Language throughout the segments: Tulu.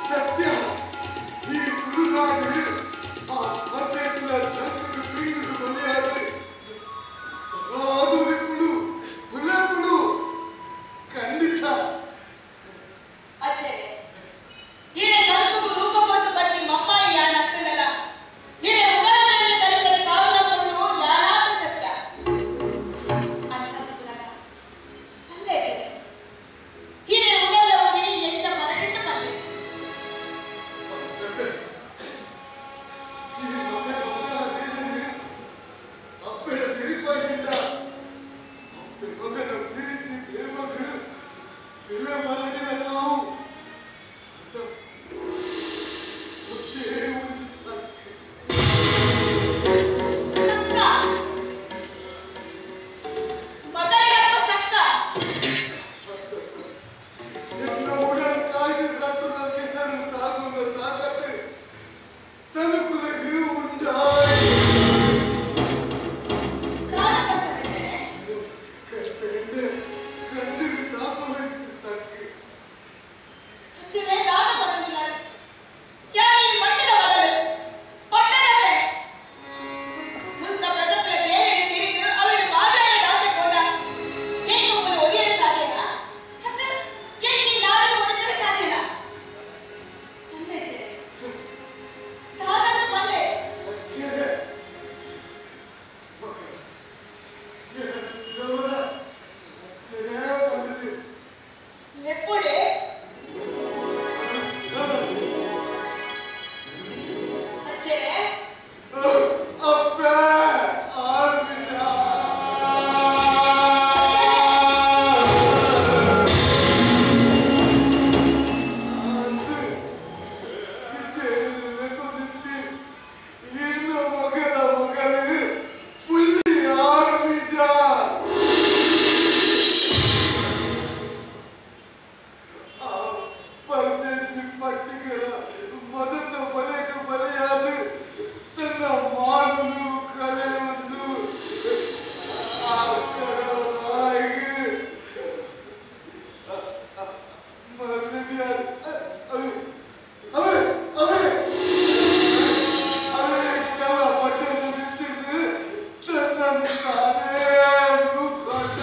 ಸತ್ಯ ಈ ತುಳುನಾಡು ಆ ಪಟ್ಟಿಗರ ಮದತ ಬಲೆಗೆ ಬಲೆಯಾದ ತನ್ನ ಮಾನನು ಕಲೆಯೊಂದು ಆ ಕಡಲ ನಾಯಿಗೆ ಮಲ್ಲಿದ್ಯಾರು ಅವೆ ಅವೆ ಅವೆ ಅವೆ ಕಲ್ಲ ಪಟ್ಟಣದ ನಿಂತಿದ್ದು ತನ್ನನ್ನು ತಾನೇ ನೂಕೊಂಡ.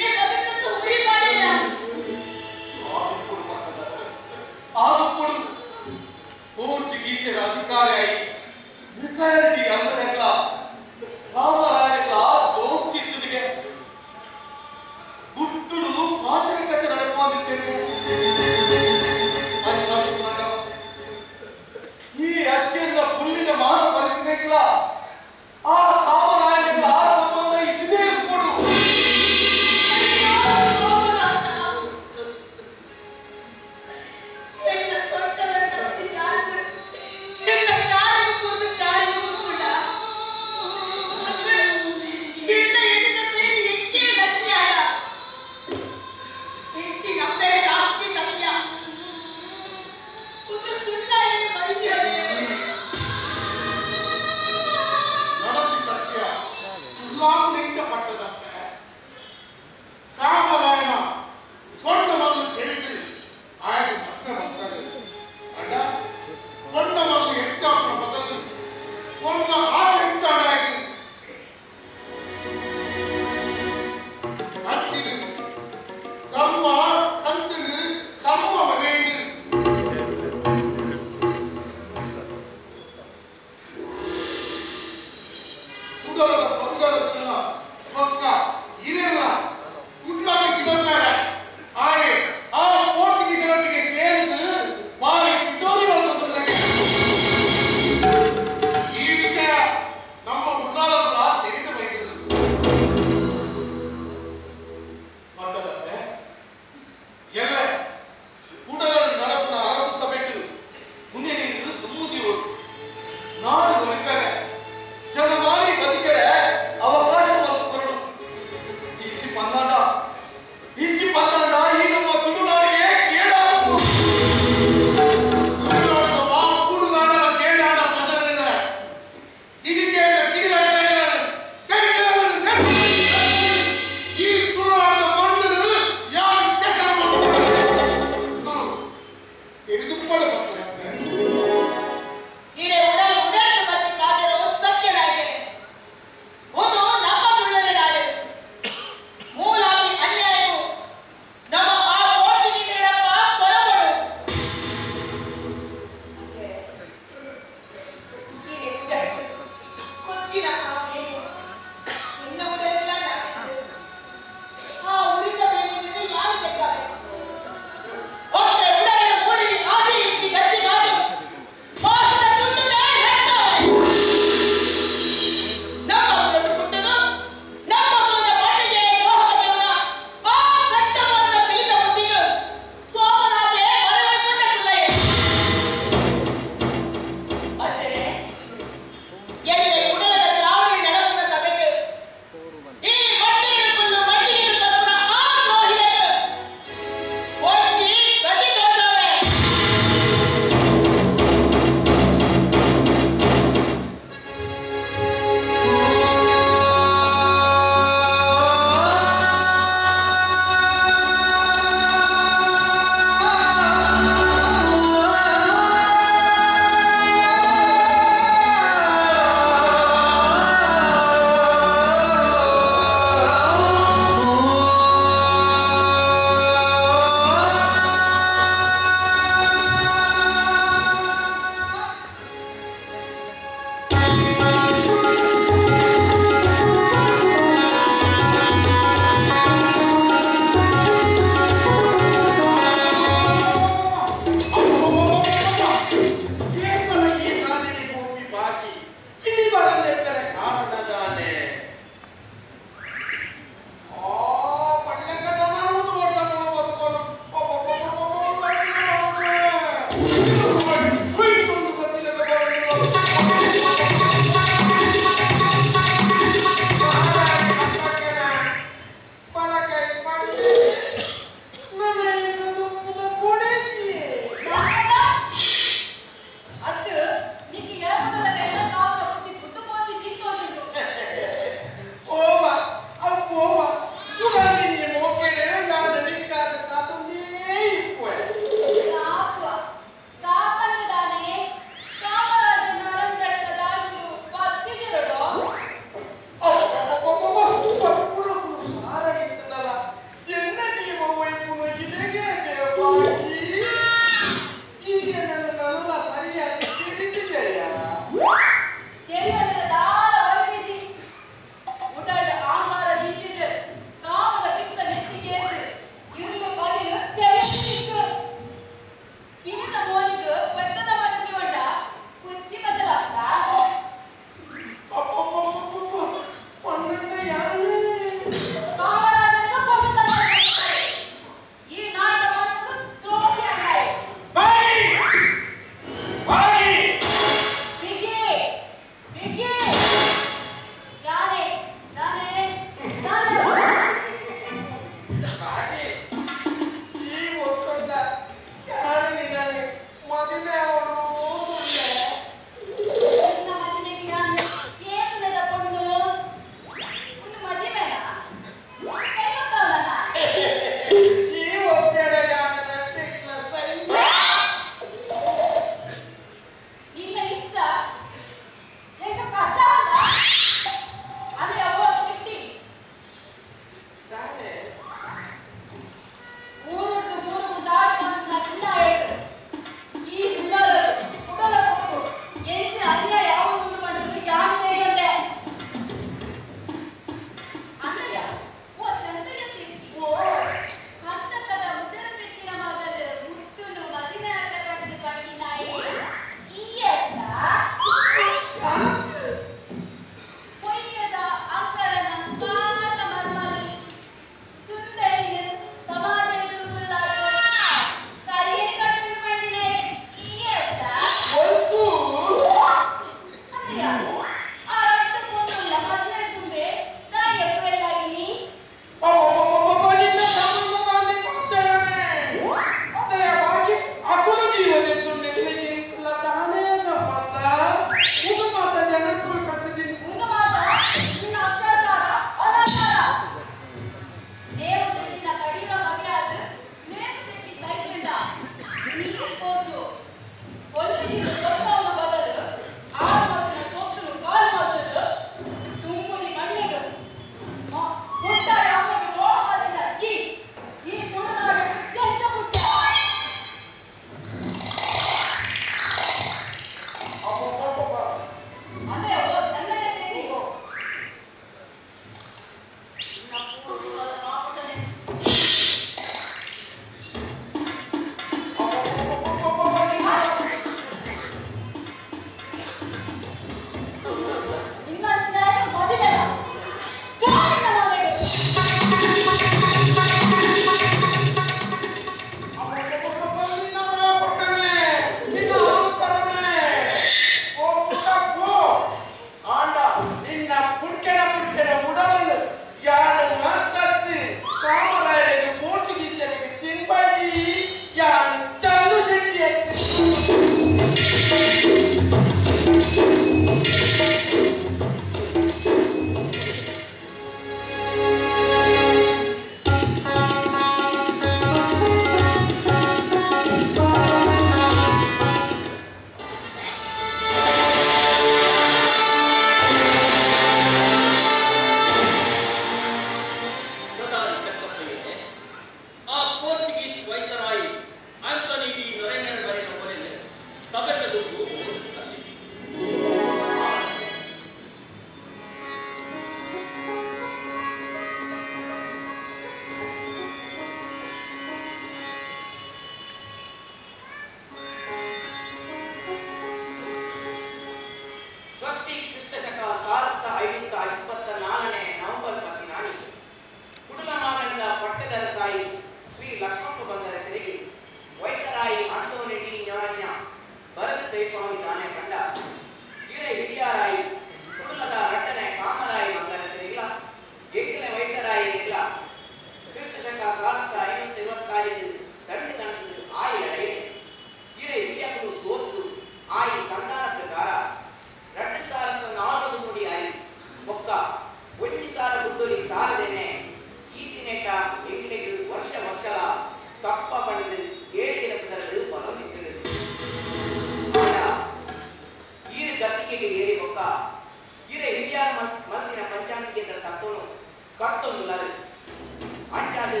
ಅಂಚಾದು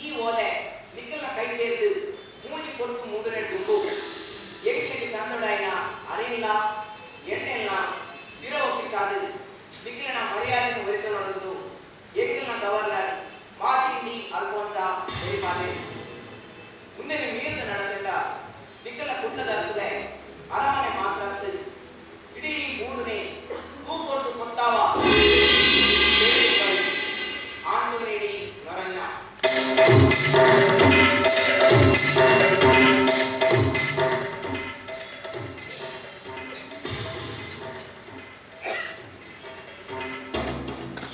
ಈ ಓಲೆ ನಿಖಲ್ನ ಕೈ ಸೇರ್ದು ಮೂಜಿ ಪೊರ್ತು ಮೂಡುನೆ ದುಂಬು ಎಂಕ್ಲೆಗ್ ಸಂದೊಡಾಯಿನ ಅರಿಲ್ಲ ಎಣ್ಣೆಲ್ಲ ಪಿರ ಒಪ್ಪಿಸಾದು ನಿಖಿಲನ ಮರ್ಯಾದೆಯನ್ನು ಒರಿತನೊಡೊಂದು ಎಂಕ್ಲೆನ ಗವರ್ನರ್ ಮಾರ್ಟಿನ್ ಡಿ ಅಲ್ಫೋನ್ಸಾ ತೆರಿಪಾದೆ. ಮುಂದಿನ ಮೀರ್ದ ನಡತಂಡ ನಿಖಲ ಕುಡ್ಲದ ಅರಸುಲೆ ಅರಮನೆ ಮಾತ್ರ ಇಡೀ ಮೂಡುನೆ ತೂಕೊರ್ದು ಕೊತ್ತಾವ ಆಂಟೋನಿ ನೊರಣ್ಣ.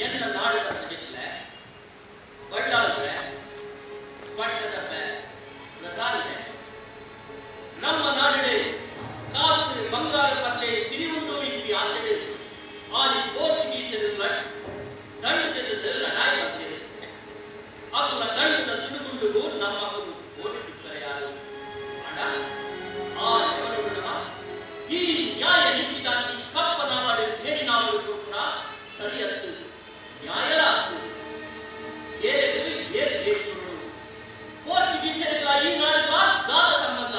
என்ன நாடு ಪ್ರಜೆಗಳ ಬಳ್ಳಾಲ್ರೆ ಪಟ್ಟದಪ್ಪ ಪ್ರಧಾನಿರೆ ನಮ್ಮ ನಾಡಿಡೆ ಕಾಸು ಬಂಗಾರ ಪಲ್ಲೆ ಸಿರಿವುಂಡು ಇಪ್ಪಿ ಆಸೆಡು ಆನಿ ಪೋರ್ಚುಗೀಸರು ದಂಡು ತೆಗೆದು ಲಡಾಯಿ ಬಂದಿರು. ಅಪ್ಪನ ದಂಡದ ಸುಡುಗುಂಡುಗು ನಮ್ಮ ಅಪ್ಪನು ಓಡಿಟ್ಟಿಬ್ಬರ ಯಾರು ಅಡ ಆ ನೆವರುಗುಣವ ಈ ನ್ಯಾಯ ನೀತಿದಾತಿ ಕಪ್ಪನಾವಾಡು ಥೇಣಿನಾವಾಡು ಕುರುಪುನ ಸರಿಯತ್ತು ನ್ಯಾಯಲ ಅತ್ತು ಏರೆಡು ಏರು ಏರ್ಪುರುಡು ಪೋರ್ಚುಗೀಸರುಗಳ ಈ ನಾಡುಗಳ ದಾದ ಸಂಬಂಧ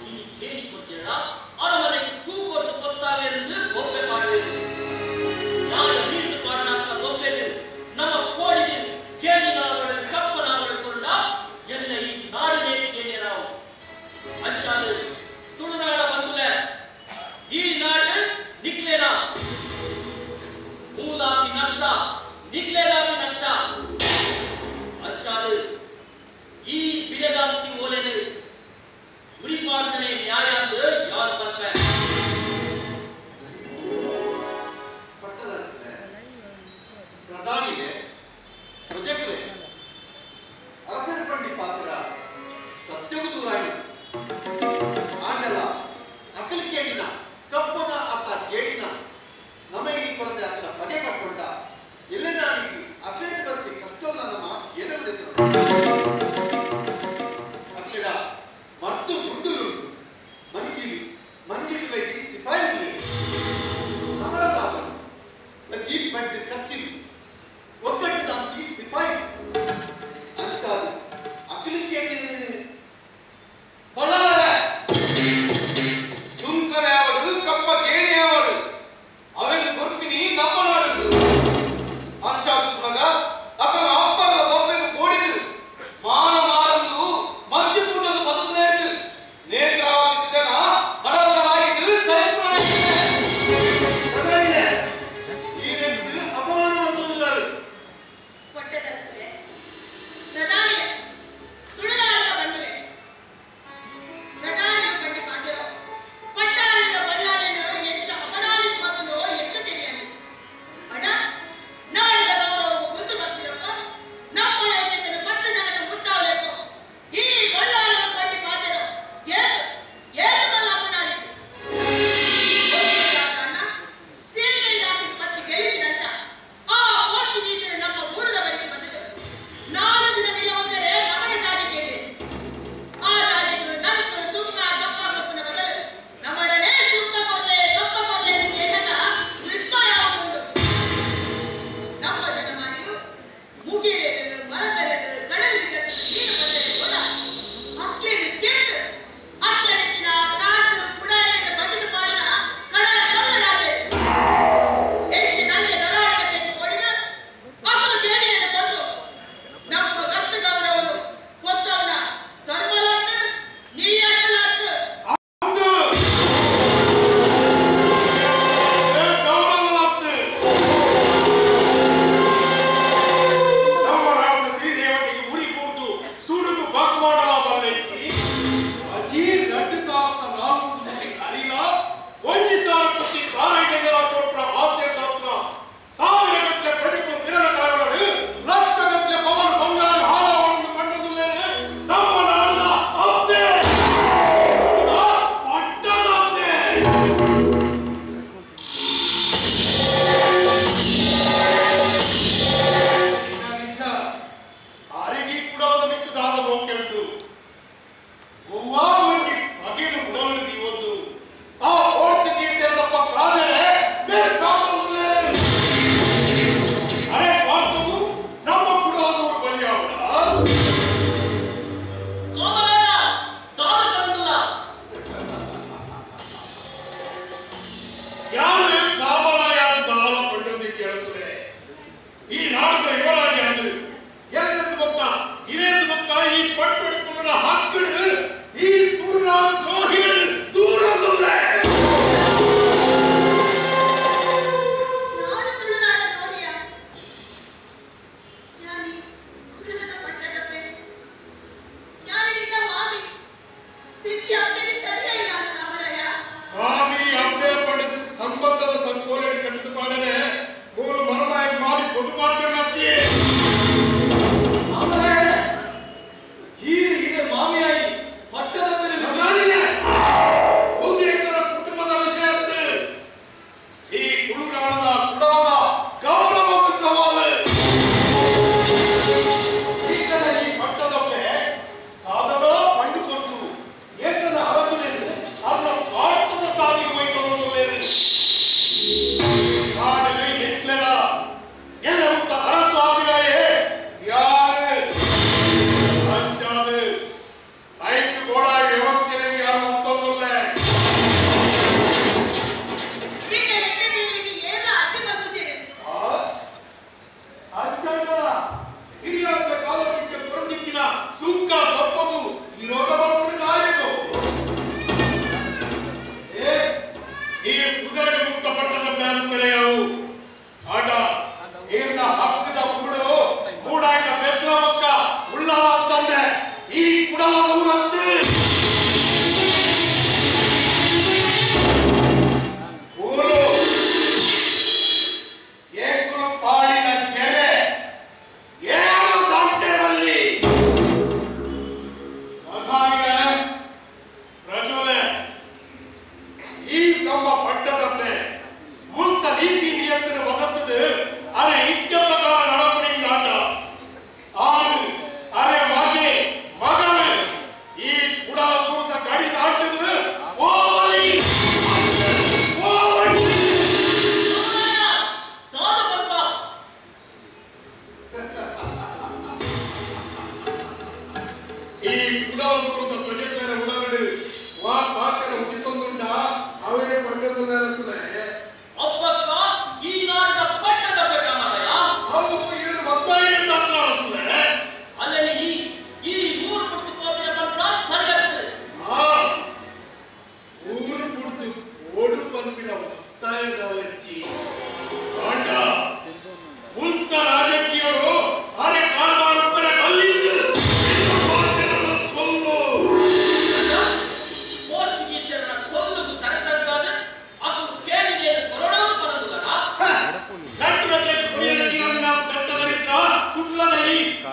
ಈ ಕೇಳಿ ಕೊರ್ಜಡ ಅರಮನೆಗೆ ತೂಕೊಟ್ಟು ಕೊತ್ತಾವೆಂದು ಬೊಬ್ಬೆ ಮಾಡುವೆರು. ನ್ಯಾಯ ನೀತಿ ಪಾಡನಾಕ ಬೊಬ್ಬೆಗೆ ನಮ್ಮ ಕೋಡಿಗೆ ಕೇಳಿನಾವಳು ಕಪ್ಪನಾವಳು ಕುರುಡ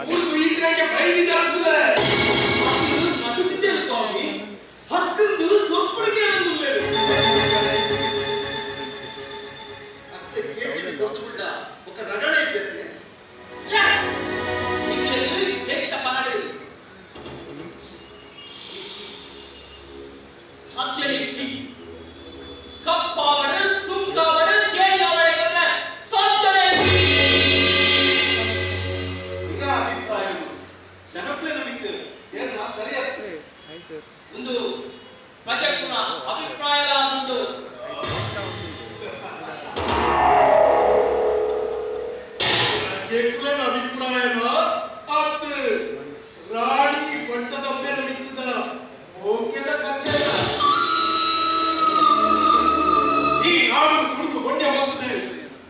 ಊರು ಈತನಕ್ಕೆ ಬೈದಿ ಜರುತ್ತದೆ ಮದುತ್ತಿದ್ದೇನೆ ಸ್ವಾಮಿ ಹಕ್ಕಂದು ಸೊಪ್ಪಡಿಗೆ ಬಂದುಳ್ಳೇರು ಅತ್ತೆ ಕೇಳಿ ಕೊಟ್ಟು ఒక ರಗಳೆ ಇದ್ದೆ. ಛೆ! ನಿಖಿಲಲ್ಲಿ ಹೆಚ್ಚ ಪನಾಡು ಸಾಧ್ಯನೇ ಇಚ್ಚಿ ಕಪ್ಪಾವಡೆ ಸುಂಕಾವಡೆ ಕೇಳಿಯಾವಡೆ ಕನ್ನ ಸಾಧ್ಯನೇ ಇಚ್ಚಿ. ಈಗ ಅಭಿಪ್ರಾಯ ಜನಪ್ರಿಯ ನಮಗೆ ಏನ ಸರಿಯಾಗ್ತದೆ. ಒಂದು ಪ್ರಜೆಕುನ ಅಭಿಪ್ರಾಯಲಾದುಂಡು. ಪ್ರಜೆಕುಲನ ಅಭಿಪ್ರಾಯನ ಅತ್ತು ರಾಣಿ ಪಟ್ಟದ ಮೇಲೆ ಮಿತ್ತದ ಮೋಕೆದ ಕಥೆ. ಈ ನಾಡು ಸುಡಿದು ಪುಣ್ಯ ಬಂತದೆ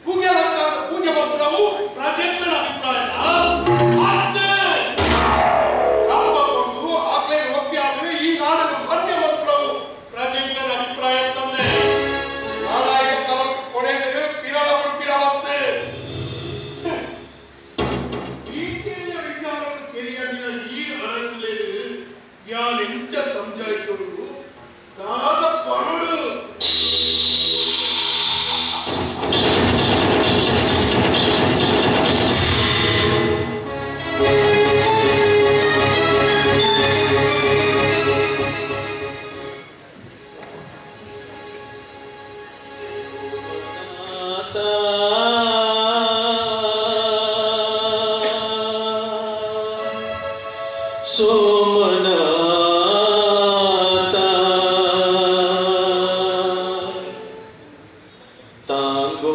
ಪೂಜೆ ಬಂತಾದ ಪೂಜೆ ಬಂದವು ಪ್ರಜೆಕುಲನ ಅಭಿಪ್ರಾಯನ ಅತ್ತು ಕಪ್ಪ ಕೊಟ್ಟು ಆಕ್ಲೆ ಒಪ್ಪಿಯಾದ ಈ ನಾಡಿನ ಮಾನ್ಯ ಮಂತ್ರವು ಪ್ರಜೆಕುಲನ ಅಭಿಪ್ರಾಯ ತಂದೆ ನಾರಾಯಣ ಕವಟ್ಟು ಕೊಳೆದು ಪಿರಳ ಉಡುಪಿರ ಬಂತು. ಈಕೆಯ ವಿಚಾರವನ್ನು ತಿಳಿಯದಿನ ಈ ಅರಸುಲೇನು ಯಾನೆಂಚ ಸಂಜಾಯಿಸೋಡು ದಾದ ಪರಡು. ಸೋಮನಾಥ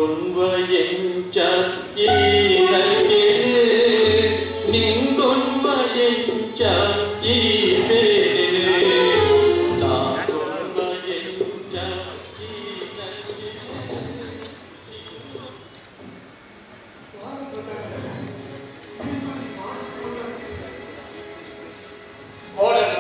ತಾಂಗೊನ್ವಯಂಚ ಈನಗೆ ನಿಂಗೊನ್ವಯಂಚ ಈ ಬೇರೆ ತಾಂಗೊನ್ವಯಂಚ ಈನಗೆ. ಕೋಡನ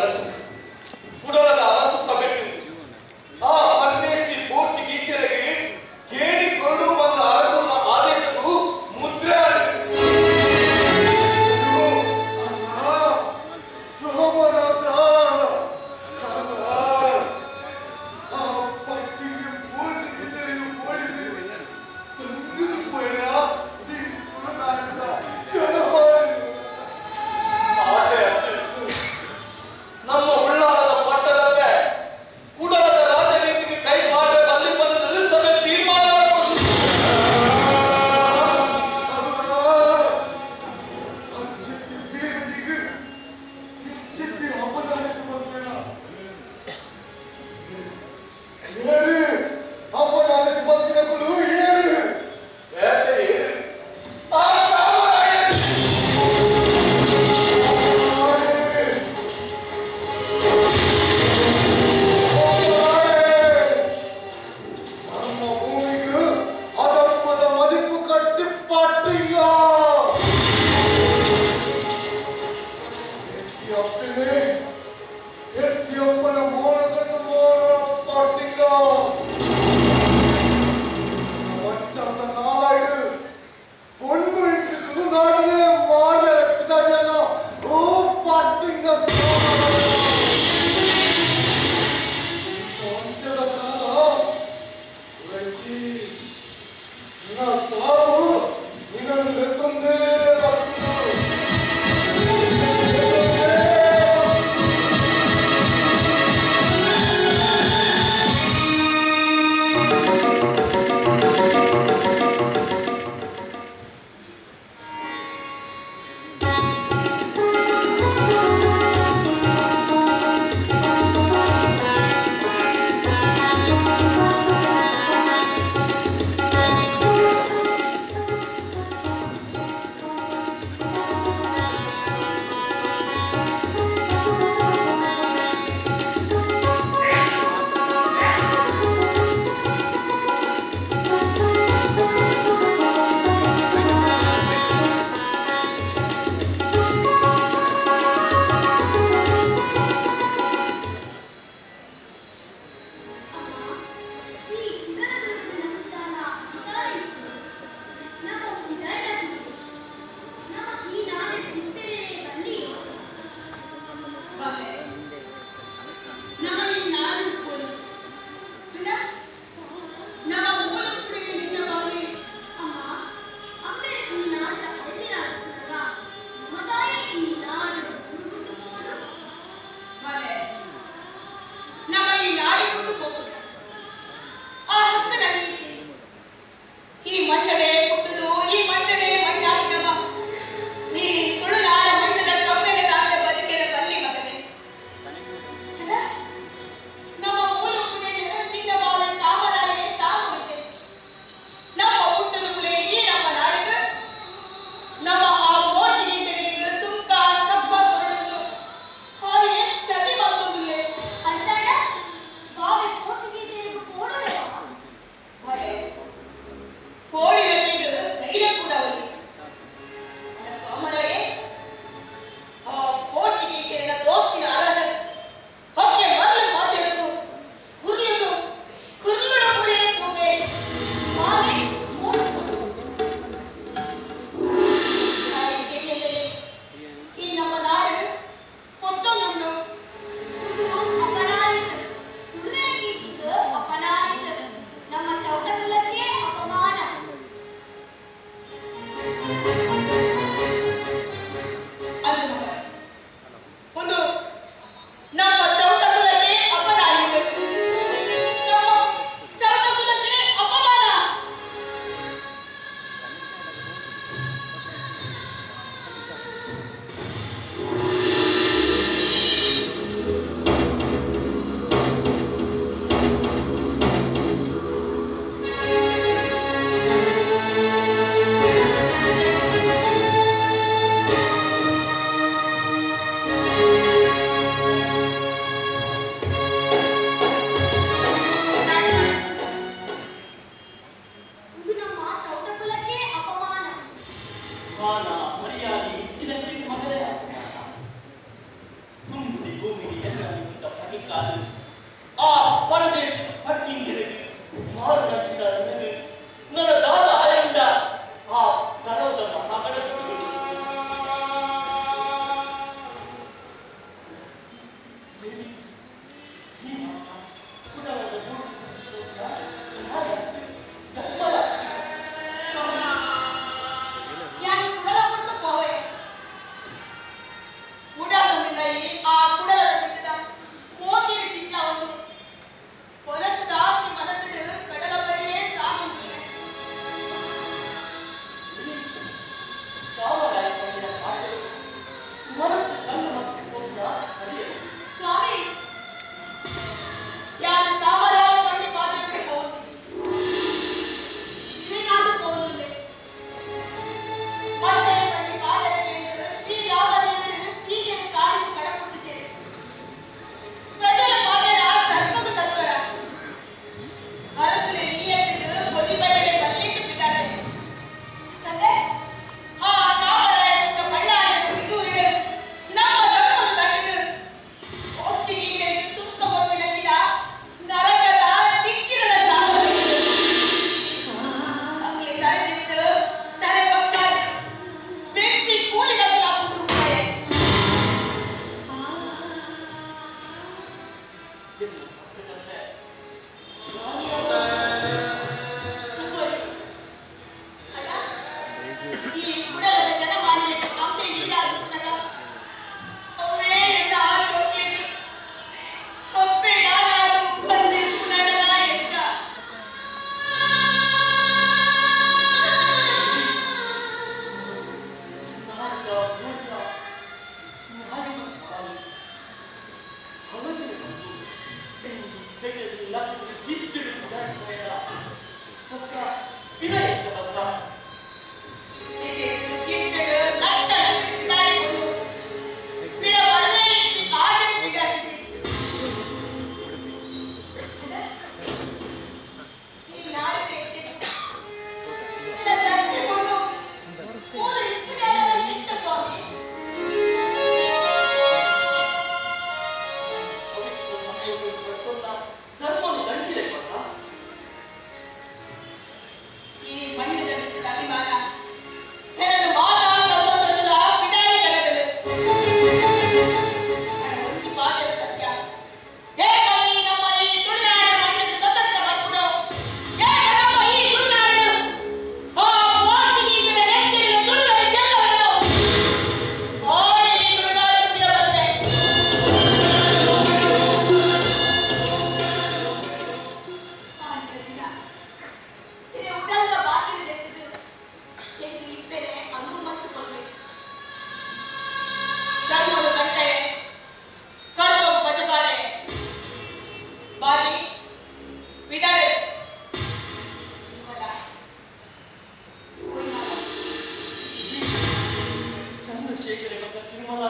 ತಿರುಮಲ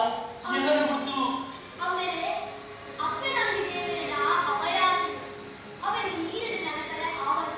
ಏನನ್ನು ಬಿಡ್ತು ಆಮೇಲೆ ಅಪ್ಪನಂಬಿ ದೇವರಡ ಅಭಯಾತು ಅವನು ನೀರಿನ ನಡಕರ ಆವನು.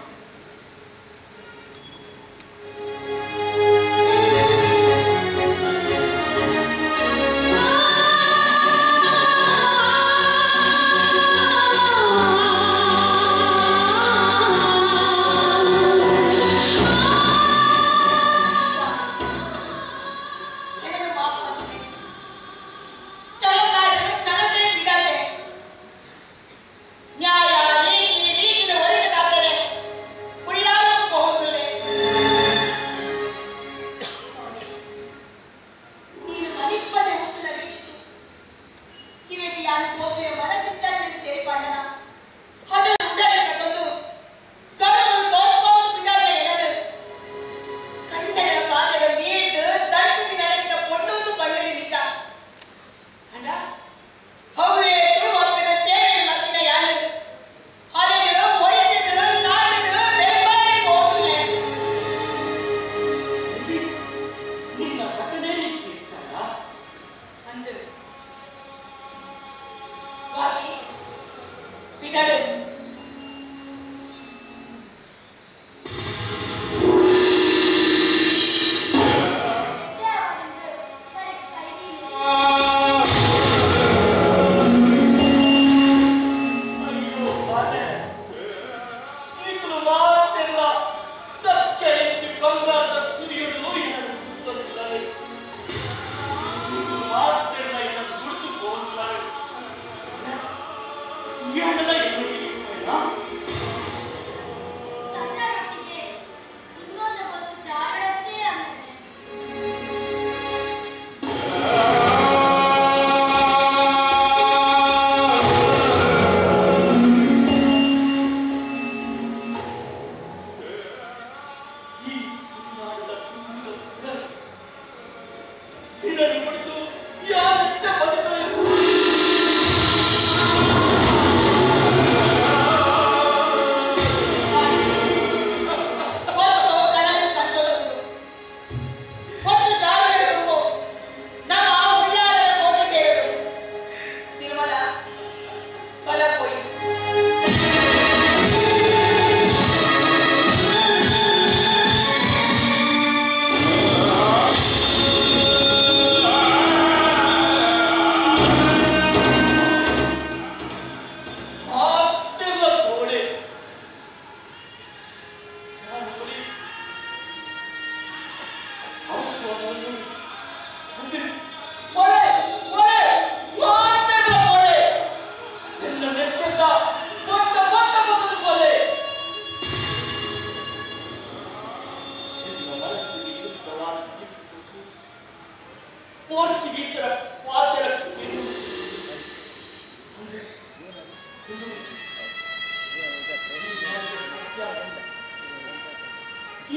ಪೋರ್ಚುಗೀಸರ ಪಾತ್ರ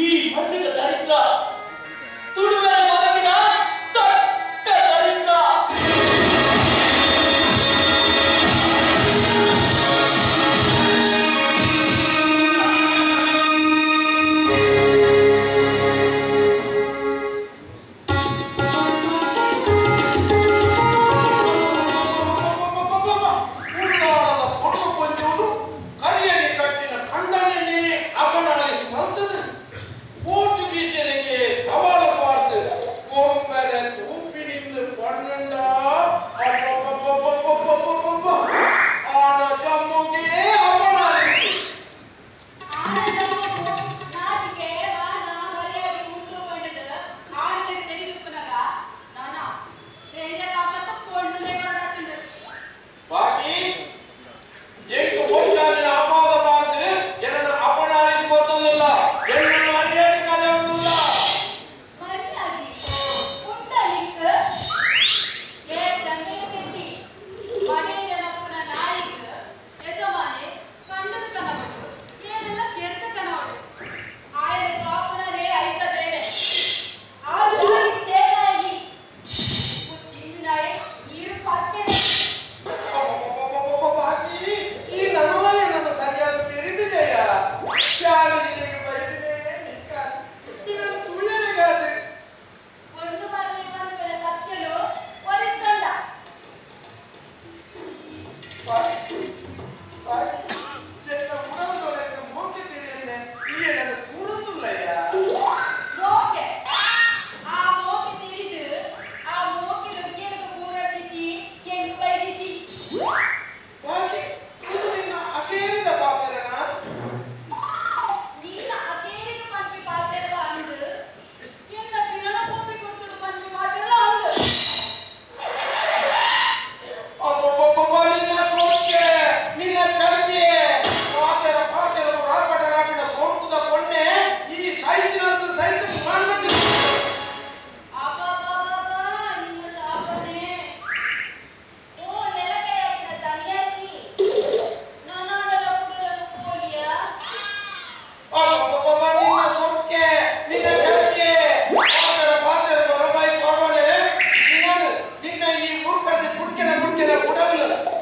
ಈ ಮಣ್ಣಿನ ದರಿದ್ರ ತುಳುವರ ಮಗವಿನ ದೊಡ್ಡ ದರಿದ್ರ. ಉಳ್ಳಾಲದ ಪೊಣ್ಣು ಪಂಚೋಡು ಕರಿಯಣಿ ಕಟ್ಟಿನ ಖಂಡನೆ ಅಪನಾಲಿಸಿ ಬಂತದೆ. ಪೋರ್ಚುಗೀಸರಿಗೆ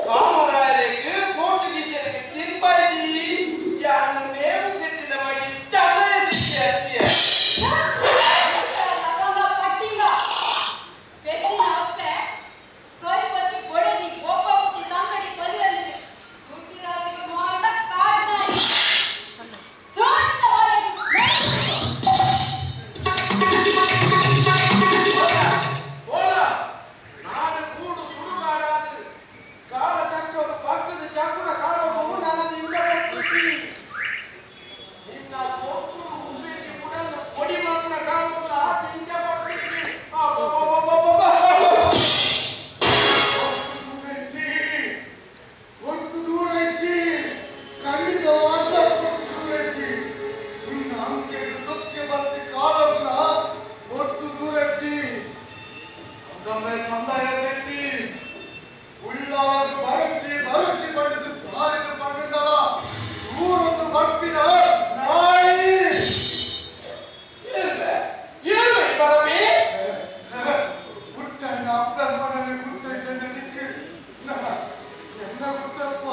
ಕಾಮರಾಯರಿಗೆ ಪೋರ್ಚುಗೀಸರಿಗೆ ತಿನ್ಪಾಯಿ ಯಾನು ನೇಮು ಸೆಟ್ಟಿನ ಮಗಿ ಚಂದಯ ಸಿಟ್ಟಿ ಲವಂಗ ಪಟ್ಟಿಂಗ ಪೆದ್ದಿನ ಅಪ್ಪೆ ಕೊಯ್ಪತಿ ಬೊಡೆದಿ ಒಬ್ಬ ಪುಟ್ಟಿ ತಂಗಡಿ ಬಲಿಯಲ್ಲಿದೆ ದುಡ್ಡಿರಾಸಿಗೆ ಮಾಡ ಕಾಡ್ನಾಯಿ ದ್ರೋಣದ ಹೊರಡಿ. ಹೋಳ ನಾಡು ಕೂಡು ಸುಡುಗಾಡಾದು ಕಾಲ ಚಕ್ರದ ಪಕ್ಕದ ಚಕ್ರ ಕಾಲವು ನನ್ನ ಇಂದ ಬರ್ತಿದ್ದಿ ನಿನ್ನ ಕೊಕ್ಕುಡು ಉಪ್ಪೇಜಿ ಉಡಲು ಪೊಡಿ ಮಕ್ಕಳ ಕಾಲವು ಆತ ಇಂದ ಬರ್ತಿದ್ದಿ. ಹೊರತು ದೂರ ಇಜ್ಜಿ, ಖಂಡಿತವಾದ ಹೊರತು ದೂರ ಇಜ್ಜಿ. ನಿನ್ನ ಅಂಕೆಗೆ ದೊಕ್ಕೆ ಬರ್ತಿ ಕಾಲಲ್ಲ ಹೊರತು ದೂರ ಇಜ್ಜಿ. ಅಂದಮ್ಮೆ ಚಂದಯ ಶೆಟ್ಟಿ ಉಳ್ಳಾದ ಬರಚಿ ಬರಚಿ ಪಂಡಿತ ಸಾರಿದ ಪಂಡಲ ಊರೊಂದು ಬರ್ಪಿನ ನಾಯಿ. Airway airway ಪರಮಿ. ಹುಟ್ಟನ ಅಪ್ಪಮ್ಮನನ್ನು ಗುರ್ತ ಜನಕ್ಕೆ ಎನ್ನ ಗುರ್ತಪ್ಪ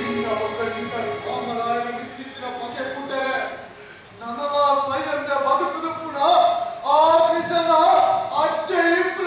ನಿನ್ನ ಒಬ್ಬ ನಿನ್ನ ಕಾಮರಾಯನ ಮಿತ್ತಿತ್ತಿನ ಪಗೆ ಪುಟ್ಟರೆ ನನಲ ಸೈಯಂದ ಬದುಕುದು ಪುನಃ ಆ ಬಿಜನ ಅಜ್ಜೆ ಇಬ್ರ.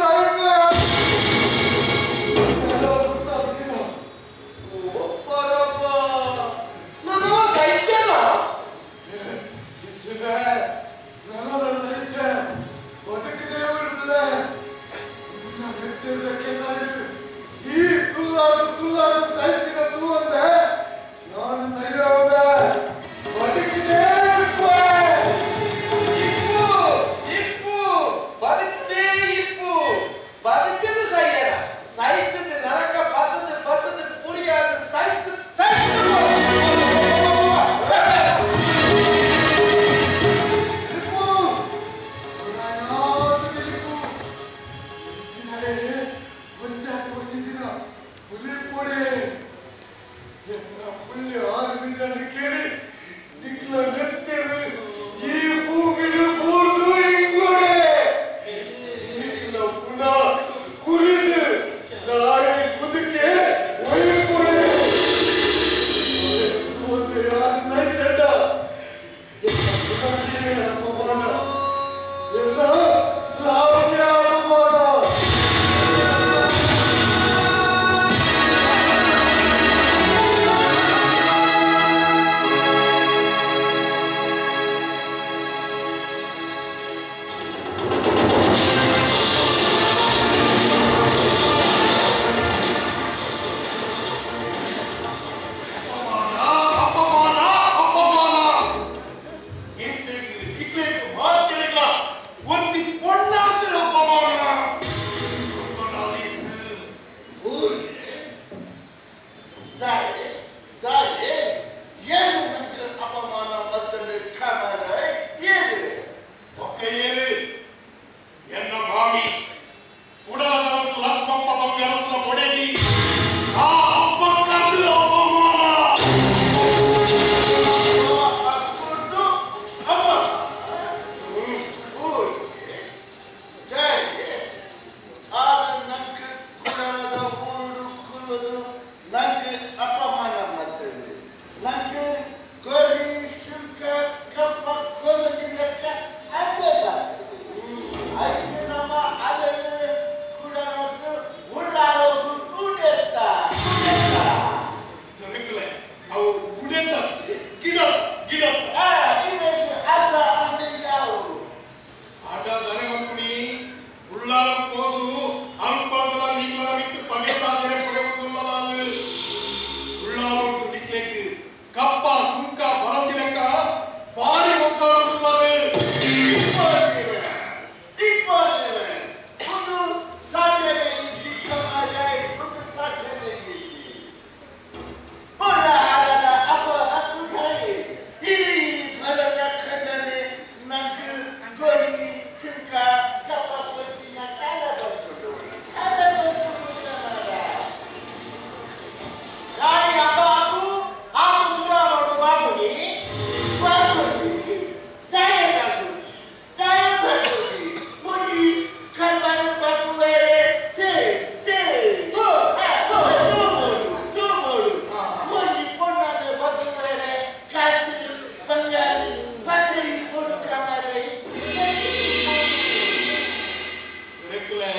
ದೊರೆಕುಲೆ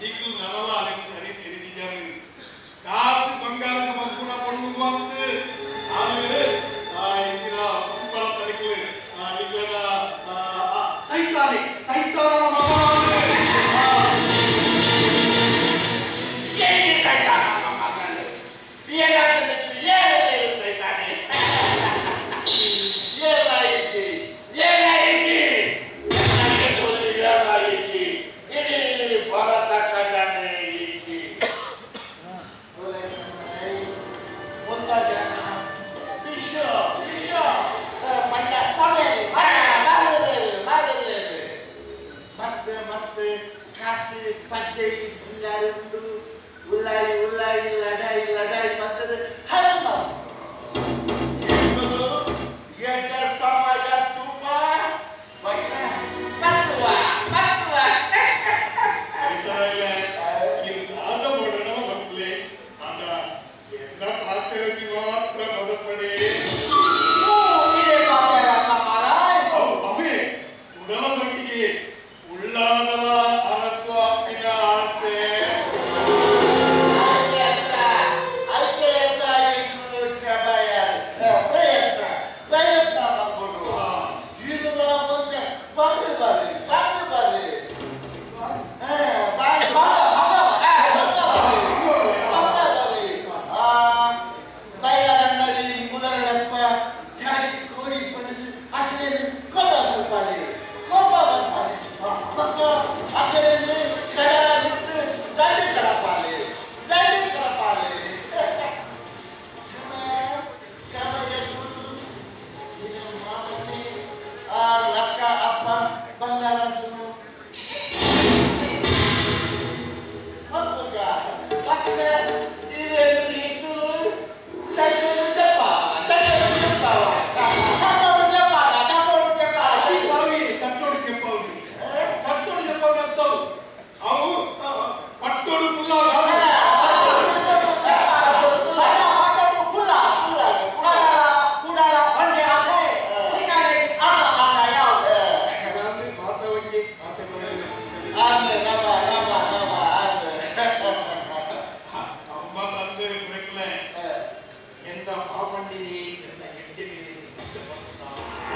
ಇಕ್ಲು ನನಲ ಅಲೆಗ್ ಸರಿ ತೆರಿದಿಜಾರು ಕಾಸು ಬಂಗಾರದ ಮಕ್ಕಳ ಪೊಣ್ಣು ಅಂತ ಅದು ಇಂಚಿನ ಪಂಪರ ತರಿಕುಲು ನಿಕ್ಲೆನ ಸೈತಾನೆ ಸೈತಾನ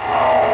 Oh!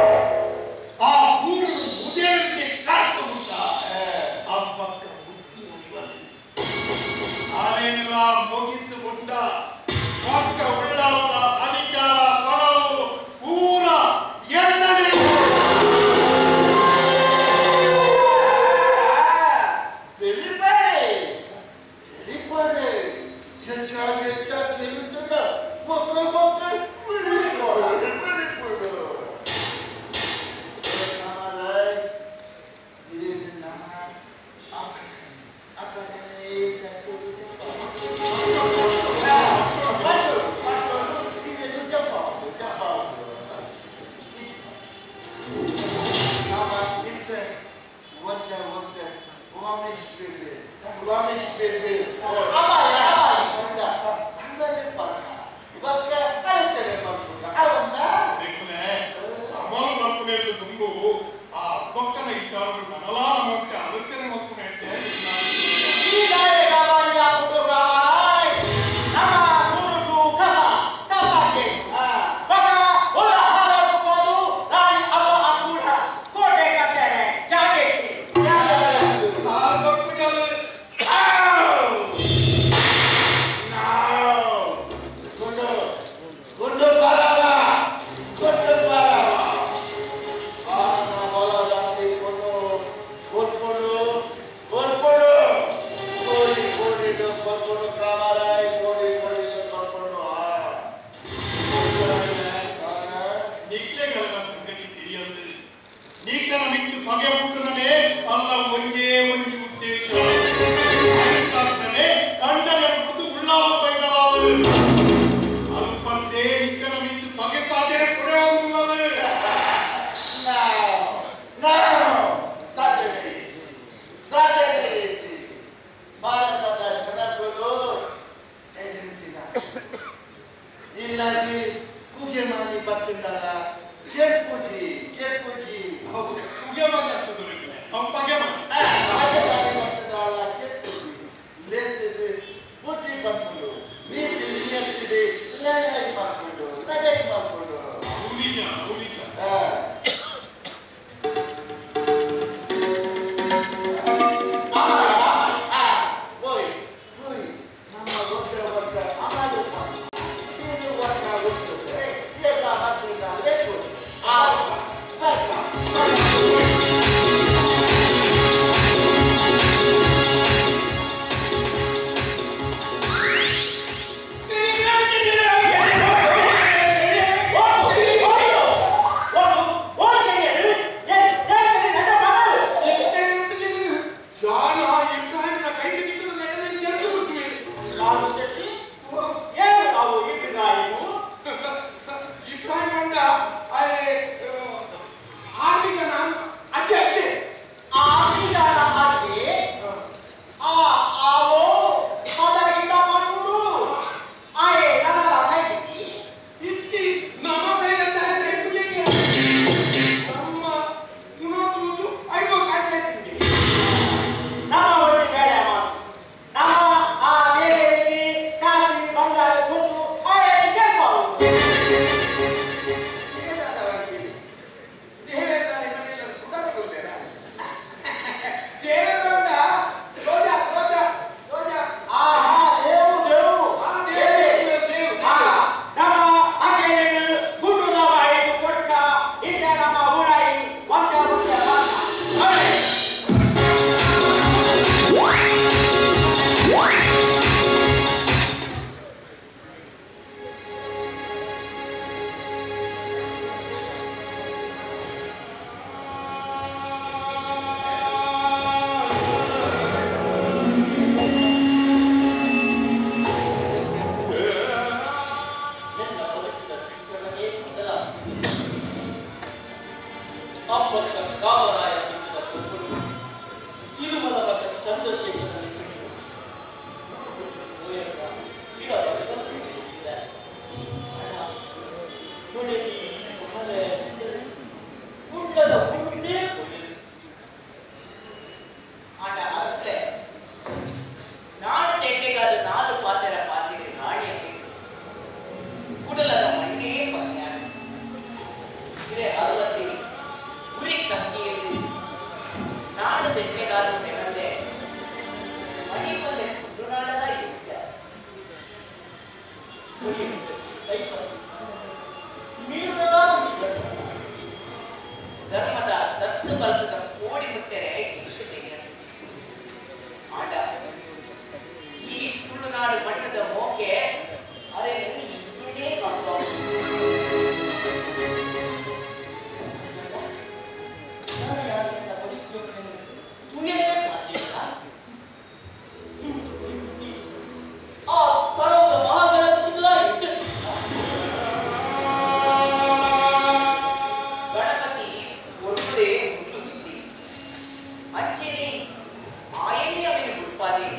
ಉಪಾಧಿ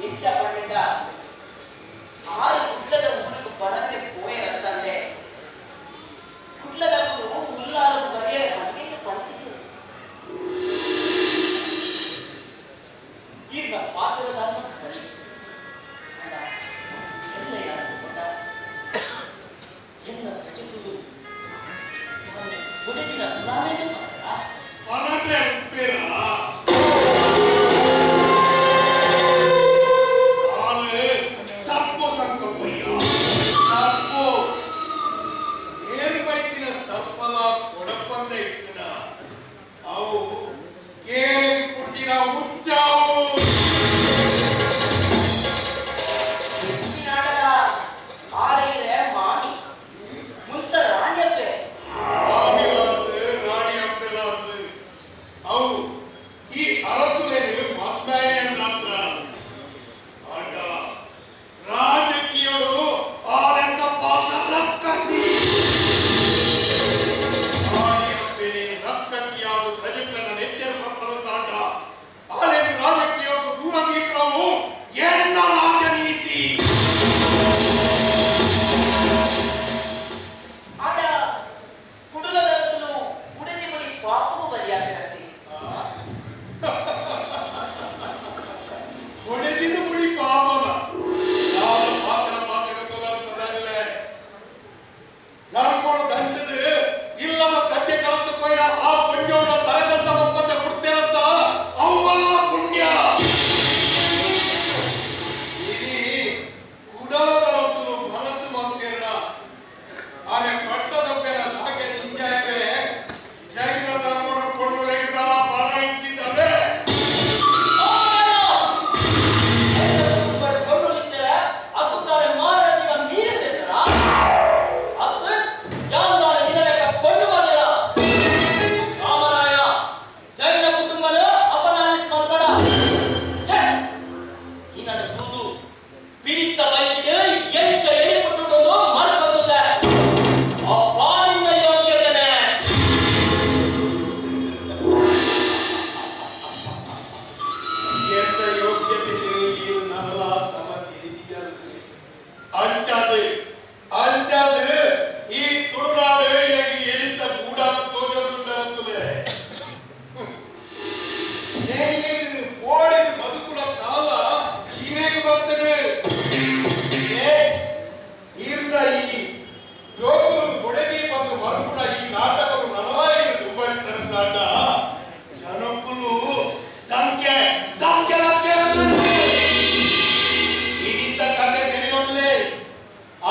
ಎಂಚ ಪಂಡ ಆರು ಕುಡ್ಲದ ಊರಿಗೆ ಬರದೆ ಪೋಯರಂತಂದೆ ಕುಡ್ಲದ ಊರು ಉಲ್ಲಾರು ಬರೆಯರ ಮನೆಗೆ ಬಂದಿದೆ. ಈಗ ಪಾತ್ರದಾನ ಸರಿ ಅಲ್ಲ ಎಲ್ಲ ಯಾರು ಗೊತ್ತ ಎನ್ನ ಪ್ರಜೆಗಳು ಗುಡಿದಿನ ನಾವೇನು ಅನಂತೆ ಉಪ್ಪೇರ ಆಲೆ ಸರ್ಪೋ ಸಂಕಪಯ್ಯ ಸರ್ಪೋ ಏರ್ಮೈತಿನ ಸರ್ಪಲ ಕೊಡಪಂದ ಇತ್ತಿನ ಅವು ಕೇರಗಿ ಪುಟ್ಟಿನ ಉಚ್ಚಾವು ಹೆಚ್ಚಿನಾಡದ ಆರೈರೆ ಮಾಮಿ ಮುಂತ ರಾಣಿಯಪ್ಪೆ ಮಾಮಿಲಾಂದು ರಾಣಿ ಅಪ್ಪೆಲಾಂದು ಅವು ಈ ಅರಸುಲೇನು ಮತ್ತಾಯನ ಆಂಡ ರಾಜಕೀಯಡು ಆರೆನ್ನ ಪಾತ್ರ ರಕ್ಕಸಿ ರಾಣಿ ಅಪ್ಪೆನೆ ರಕ್ಕಸಿಯಾದ ಪ್ರಜೆಗಳನ್ನ ನೆತ್ತೆರ ಮಕ್ಕಳು ತಾಂಡ ಆಲೇನು ರಾಜಕೀಯಕ್ಕೆ ದೂರ ದೀಪವು ಎನ್ನ ರಾಜನೀತಿ. ಆಡ ಕುಡುಲದರಸನು ಉಡನೆ ಬಡಿ ಪಾಪವು ಬಲಿಯಾಗಿರತ್ತೆ. ಹೊಡೆದಿನ ಮುಡಿ ಪಾಪನ ಯಾವ ಪಾತ್ರ ಪಾತ್ರ ಧರ್ಮನು ದಂಟದು ಇಲ್ಲದ ತಡ್ಡೆ ಕಳತು ಪೈನ ಆ ಪುಣ್ಯವನ್ನು ತರೆದಂತ ಒಪ್ಪಂದ ಕೊಡ್ತೇರಂತ ಅವಲ್ಲ ಪುಣ್ಯ. ಇಡೀ ಕುಡಲದ ರಸುಲು ಮನಸ್ಸು ಮಾಡ್ತಿರಣ ಅರೆ ಪಟ್ಟದ ಪೆನ ದಾಗೆ ನಿಂಜಾಯರೆ ಜೈನ ಧರ್ಮನ ಪೊಣ್ಣು ಲೆಗಿದಾರ ಬರ ಇಚ್ಚಿದ್ದಾರೆ. ಎಂತ ಯೋಗ್ಯತೆ ನರಳ ಸಮ ತಿಳಿದಿದ್ದರು ಅಂಚಾದು ಅಂಚಾದು ಈ ತುಳುನಾಡು ಎಲಿತ ಗೂಡಾದ ತೋಜೊಂದುಂಡರತ್ತುಲೆ ಓಡಿದ ಬದುಕುಲ ಕಾಲ ಈರೇಗೆ ಬರ್ತದೆ. ಈರ್ದ ಈ ಜೋಕುಲು ಕೊಡೆದಿ ಬಂದು ಮರುಕುಲ ಈ ನಾಟಕವು ನನಲಾಯಿ ದುಬ್ಬರಿತರಂದಾಂಡ ಜನಕುಲು ದಂಗೆ ದಂಗೆ ಇಡಿತ ಕತೆ ತೆರೆಯೊಂದ್ಲೆ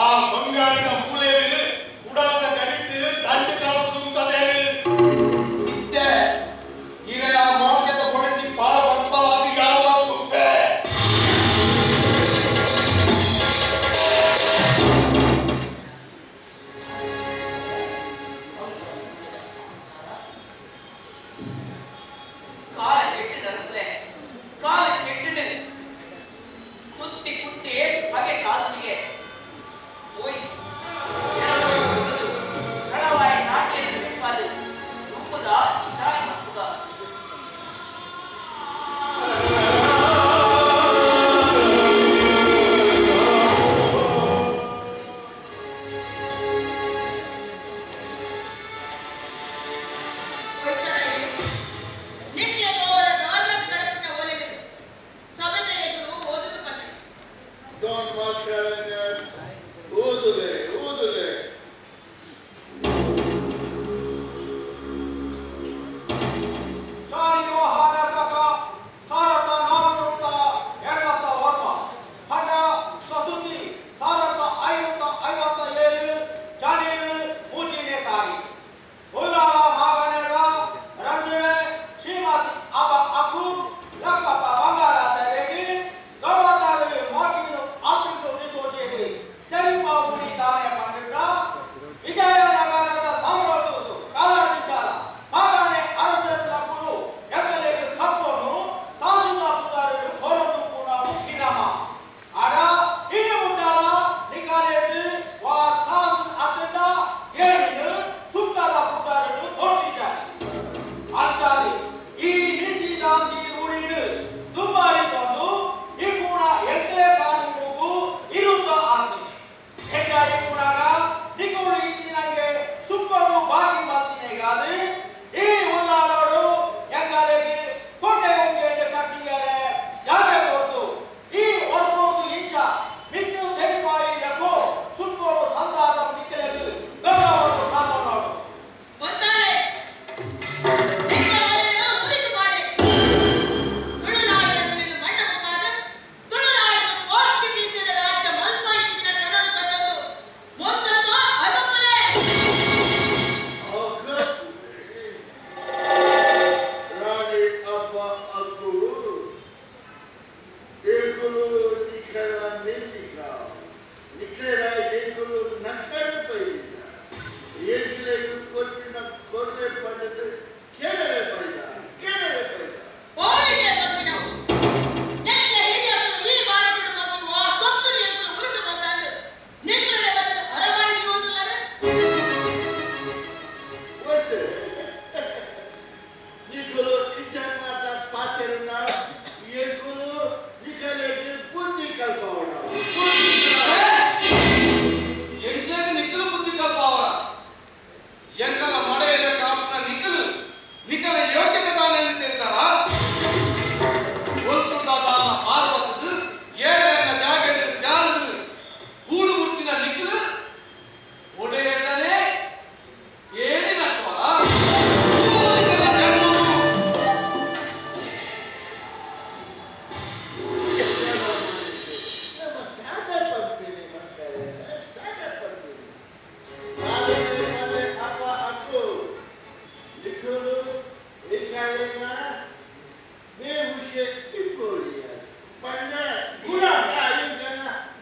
ಆ ಬಂಗಾಳಿನ ಮೂಲೆರು ಕುಡಲದ ಗಡಿಟ್ಟು ದಂಡು ಕಳತದುಂತದೇನು ಇತ್ತೆ ಈಗ ಆ ಮೋಕೆದ ಕೊಡತಿ ಪಾರ ಬರ್ಪಲಾದಿ ಯಾರ ತುಪ್ಪೆ. ಕಾಲ ಕೆಟ್ಟು ನರಸುಲೆ ಕಾಲ ಕೆಟ್ಟು ತುತ್ತಿ ಕುಟ್ಟಿ ಹಾಗೆ ಸಾಧುವಿಗೆ ಹೋಯ್ ಕಳವಾಯ ನಾಟ್ಯ ನೆಪ್ಪಾದು ತುಂಬುದ ವಿಚಾರ ಮಕ್ಕುದ. ನಿತ್ಯ ಗೋವರ ದಾರ್ಲನ್ ಕಡಪಿನ ಒಲೆಗಳು ಸಭೆದ ಎದುರು ಓದುದು ಪಲ್ಲೆ. Don Mascarenhas, ಊದುಲೆ ಊದುಲೆ. ವಿಜಯನಗರದ ಸಾಮ್ರಾಜ್ಯದ ಕಾಲಾಡಿಚಾಲ ಮಾಗಾಣೆ ಅರಸರು ಎಕ್ಕಲೆಗೆ ಕಪ್ಪೋನು ತಾಸುದ ಪುದಾರರು ಕೋರದು ಕೂಡ ಮುಖ್ಯನಾಮ ಆಡ ಇಡಿ ಮುಟ್ಟಾಲ ನಿಕಾಲೆಡ್ದು ವಾ ತಾಸು ಅತ್ತಂಡ ಏಳಿನ ಸುಂಕದ ಪುದಾರರು ಕೋಟಿಚಾರಿ ಅಂಚಾದಿ ಈ ನೀತಿ ದಾಂತಿ ರೂಢಿನು ದುಂಬಾರಿ ಎಂಕುಲು ನಿಖರ ನೆಂದಿಕ ನಿಖರ ಎಂಕುಲು ನಖರ ಪೈದಿದ್ದ ಎಂಕುಲೆಗ್ ಕೊಟ್ಟಿನ ಕೊರ್ಲೆ ಪಂಡದು ಕೇರಳೆ ಪೈದ ಕೇರಳೆ ಪೈದ ಹೋಲಿಕೆ ಬರ್ಪಿನವು ನೆಚ್ಚ ಹಿರಿಯರು ಈ ಭಾರತದ ಮತ್ತು ಆ ಸೊತ್ತು ಎಂಕುಲು ಉರುಟು ಬಂದಾಗ ನಿಕ್ಕುಲಡೆ ಬತ್ತದ ಅರಮಾಯಿ ಜೀವನದಲ್ಲರೆ ವರ್ಷ ನಿಕುಲು ಇಚ್ಛ ಮಾತ ಪಾಚರನ್ನ ಎಂಕುಲು ನಿಖಲೆಗ್ ಬುದ್ಧಿ ಕಲ್ಪವಣ ಎಂಕ್ಲೆಗ್ ನಿಕ್ಕಲು ಬುದ್ಧಿ ಕಲ್ಪಾವರ ಎಂಕಲ ಮಡೆಯದ ಕಾಪುನ ನಿಕ್ಕಲು ನಿಕ್ಕಲ ಯೋಗ್ಯತೆ ತಾನೆಂದು ತಿಂತಾರ ಒಲ್ಪುದ ದಾನ ಪಾರ್ವತದು ಏರೆನ್ನ ಜಾಗಡು ಜಾಲದು ಗೂಡು ಮುರ್ತಿನ ನಿಕ್ಕಲು ಒಡೆಯದನೆ ಏಳಿ ನಟ್ಟವರ ಜನ್ಮವು ನಮ್ಮ ದಾದ ಪಂಪಿನಿ ಮಸ್ಕರೆ ದಾದ ಪಂಪಿನಿ ದಾದನೆ ಮನೆ ಅಪ್ಪ ಅಕ್ಕು ನಿಖಲು ಏಕಾಲೇನ ಬೇಹುಷೆ ಇಪ್ಪೋರಿಯ ಪಂಡ ಗುಲಾಮ ಇಂಕನ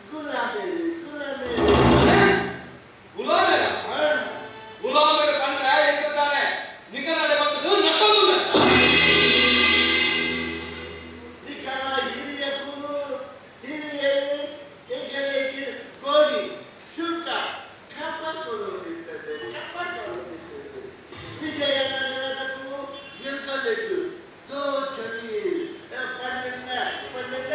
ಗುಲಾಮೇರಿ ಗುಲಾಮೇರಿ ಗುಲಾಮೇರ ಗುಲಾಮೇರ ಪಂಡ್ರೆ ಎಂತಾನೆ ನಿಕಲಡೆ ಬರ್ತದು ನಟ್ಟೊಂದು ನಿಖಲ ಹಿರಿಯ ಕುಲು ಹಿರಿಯರು ಏಕಲೇಕಿ ಕೋಡಿ ಶುಲ್ಕ ಕಪ್ಪ ಕೊಡುತ್ತಿರ್ತದೆ ಕಪ್ಪ ಕೊಡುತ್ತಿರ್ತದೆ ವಿಜಯನಗರದ ಕುಲು ಎಂಕಲೇಕು ದೋಚನಿ ಪಂಡನ್ನ ಪಂಡನ್ನ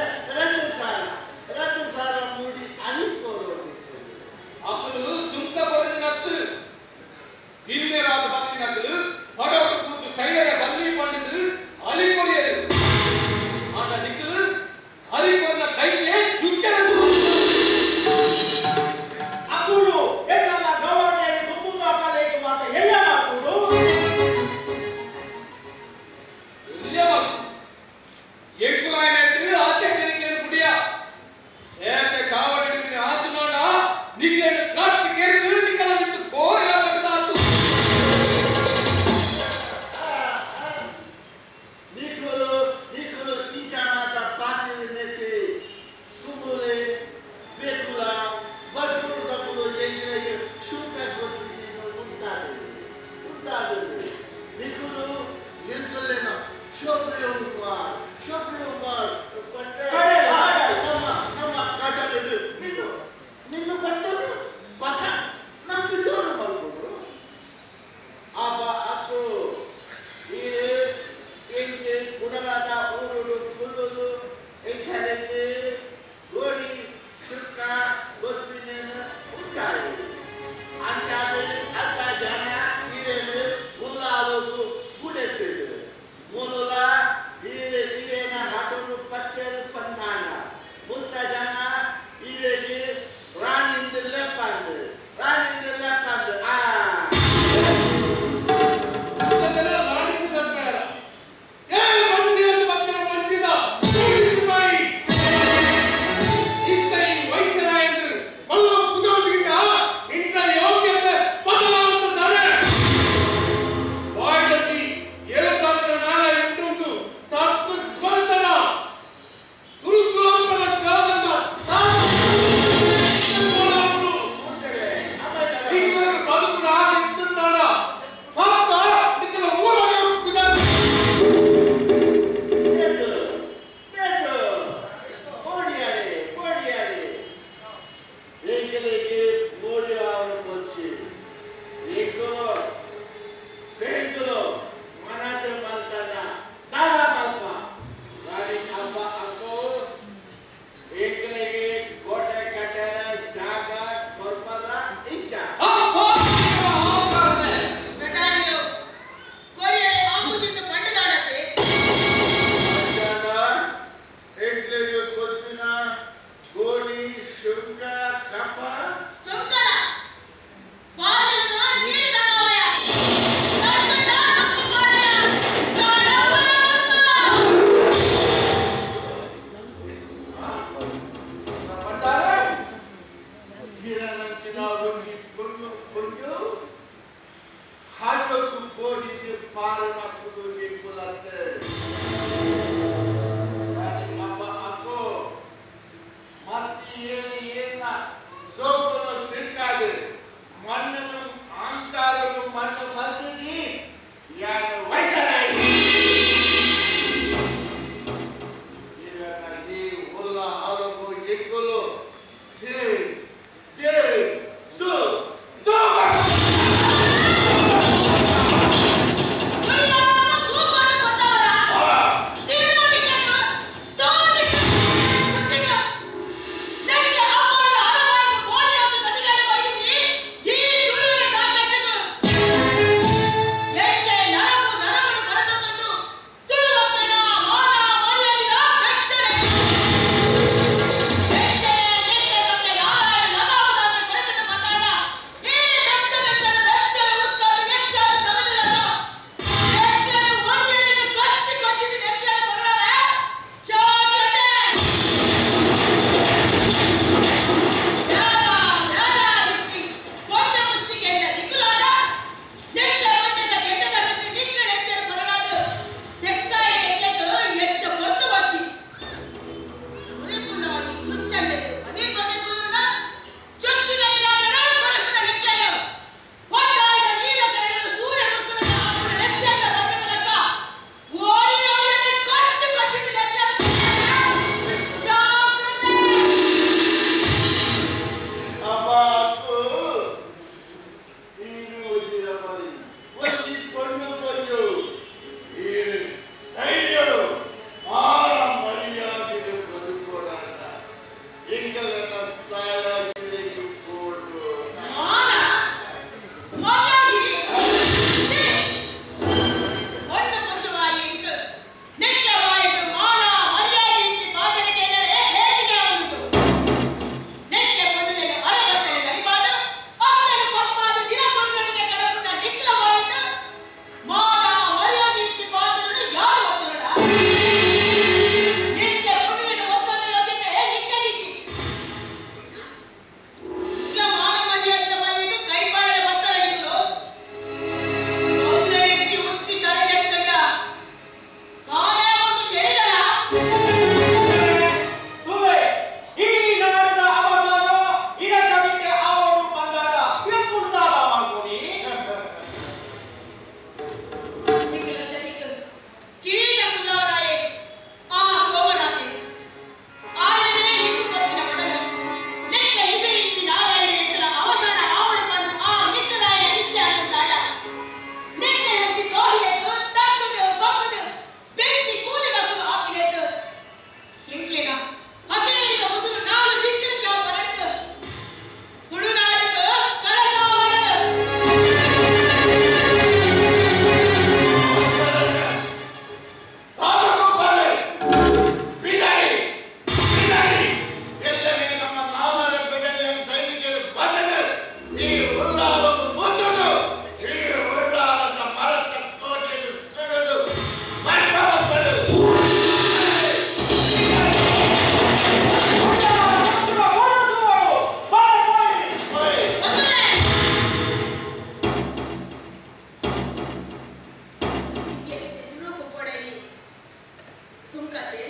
ಸುಂಕತೆ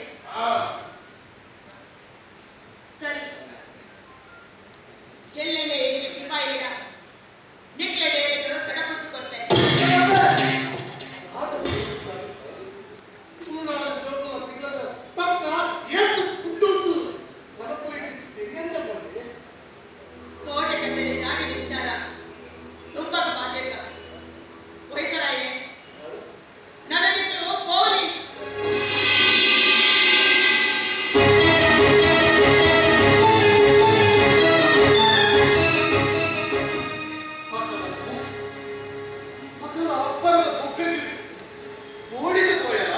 ಸರಿ ಎಲ್ಲೆಲ್ಲೇ ಎಂಚೆ ಸಿಪಾಯಿಲಿಡ ನಿಕ್ಲೆ ಡೇರೆಗಳು ಕಡಪುರ್ತು ಕೊರ್ಪೆ ಕೋಟೆ ಕಟ್ಟೆಗೆ ಜಾಗಿನ ವಿಚಾರ ತುಂಬದ ಮಾತಿರ್ಗ ವಯಸ್ಸರಾಯಿಲೆ ನನಗಿತ್ತು ಪೋಲಿ ಮಗನ ಅಪ್ಪರದ ಬೊಬ್ಬೆಗೆ ಓಡಿದು ಪೋಯರ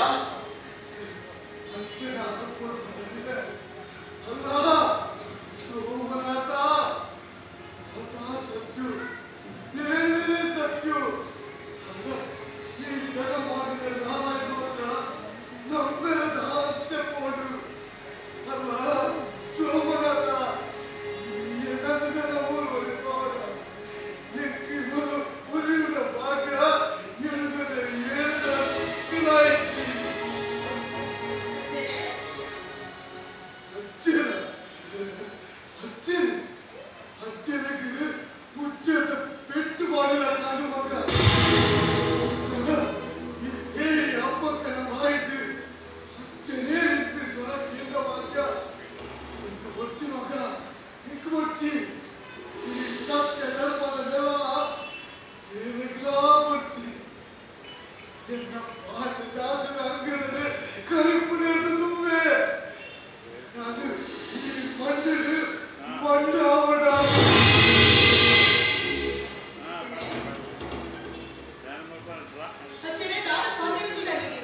ಅಂಚಿನ ಅದು ಕೊಡುತ್ತದೆ ಅಲ್ಲ ಸೋಮನಾಥ ಆತ ಸತ್ಯು ದೇವರೇ ಸತ್ಯು ಅಲ್ಲ ಈ ಜಗಮಾನಿನ ನಾರಾಯಣ ಮಾತ್ರ ನಂಬರದ ಅಂತ್ಯ ಪೋಡು ಅಲ್ಲ ಸೋಮನಾಥ ನಂದನ ಮೂರು ಕೋಡ ಎಕ್ಕಿಗಳು ಉರಿಯುವ ಭಾಗ್ಯ ಎಳುಗದೆ ಏಳದ ತುಲಾಯಿಸಿ ಅಚ್ಚರೇ ಅಚ್ಚಿರ ಅಚ್ಚಿರ ಅಚ್ಚಿರಗೆ ಮುಚ್ಚದ ಪೆಟ್ಟು ಮಾಡಿದ ಕಾದು ಮಗ ಮಗ ಈ ದೇವಿ ಅಪ್ಪಕ್ಕನ ಮಾಹಿತಿ ಅಚ್ಚರೇ ರಿಪ್ಪಿ ಸ್ವರ ಕೇಂದ್ರ ಭಾಗ್ಯ ಇಂಕ ಬರ್ಚಿ ಮಗ ಇಂಕ ಬರ್ಚಿ ಈ ಸತ್ಯ ಧರ್ಮದ ನೆಲವ ಏನಿಗ್ಲಾ ಬರ್ಚಿ ಎನ್ನ ಪಾಚ ದಾಸದ ಅಂಗನದೆ ಕರುಪು நேர்ந்து ತುಂಬೆ ಅದು ಈ ಮಣ್ಣಿಡು ಮಣ್ಣು ಅವನ ಅಚ್ಚರೇ ದಾದ ಪಾತಿರುತ್ತಿಲ್ಲ ನೀನು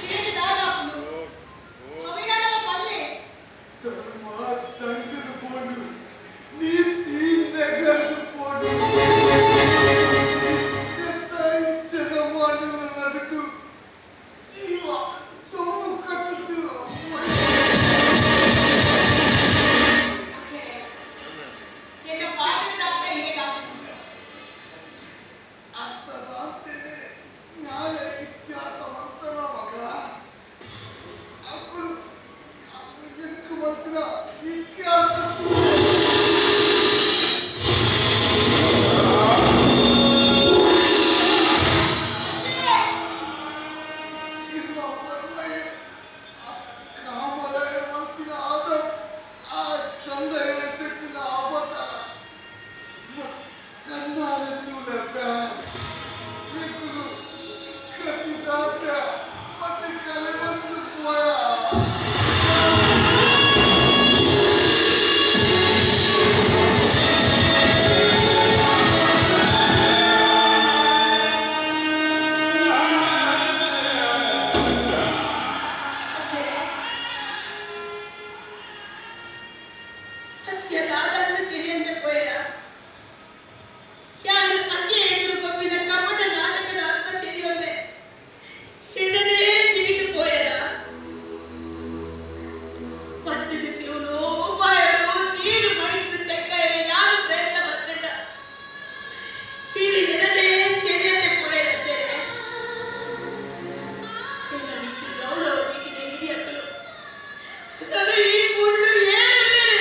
ತಿರುಗಿ ದಾದಾಪುನು ಅವಿನಾದ ಪಲ್ಲೆ ಧರ್ಮ ದಂಡದ ಪೋಡು ನೀತಿ ನೆಗದು ಪೋಡು ಜನ ಮಾಡುವ ನಡುಟು ಜೀವ ತುಂಬು ಕಟ್ಟುತ್ತಿರುವ ಅಚ್ಚರೇ ಎನ್ನ ಪಾತಿರದಾಗ್ತಾ ಹೇಗಾಗಿಸಿ ಅರ್ಥದಾಂತೆನೆ ನ್ಯಾಯ ಇತ್ಯರ್ಥ ಮಂತನ ಮಗ ಅಕ್ಕಳು ಅಕ್ಕಳು ಎಕ್ಕು ಮಂತಿನ ಇತ್ಯರ್ಥ ಅಚ್ಚರೇ ನಿಮ್ಮ ಬರ್ಮಯೆ ಕಾಮಲಯ ಮಂತಿನ ಆದ ಆ ಚಂದಯ ಸಿಟ್ಟಿನ ಅವತಾರ ಕಣ್ಣಾರೆ ತೂಲ ಬ್ಯಾನ್ ಕತಿದಾತ ಮತ್ತೆ ಕಲೆ ಬಂದು ಪೋಯ ಅಚ್ಚರೇ ಸತ್ಯದಾದಂದು ತಿರಿಯಂದೆ ಪೋಯರ ಯಾನು ಅತಿ ಎದುರು ಕೊಪ್ಪಿನ ಕಪಟ ನಾಟಕದ ಅರ್ಥ ತಿಳಿಯೊಂದೆ ಹಿಡನೇ ತಿವಿದು ಪೋಯರ ಪತ್ತಿದ ತಿವನು ಬಾಯಡು ನೀರು ಮೈದಿದ ತೆಕ್ಕೈರೆ ಯಾನು ಪ್ರಯತ್ನ ಬಂದಿಲ್ಲ ಇದು ಎನದೇ ತಿಳಿಯದೆ ಪೋಯರ ಅಚ್ಚರೇ ಗೌರವ ದೀಕಿನ ಹಿರಿಯಕ್ಕಳು ನಾನು ಈ ಮುಳ್ಳು ಏರಲೇನೆ.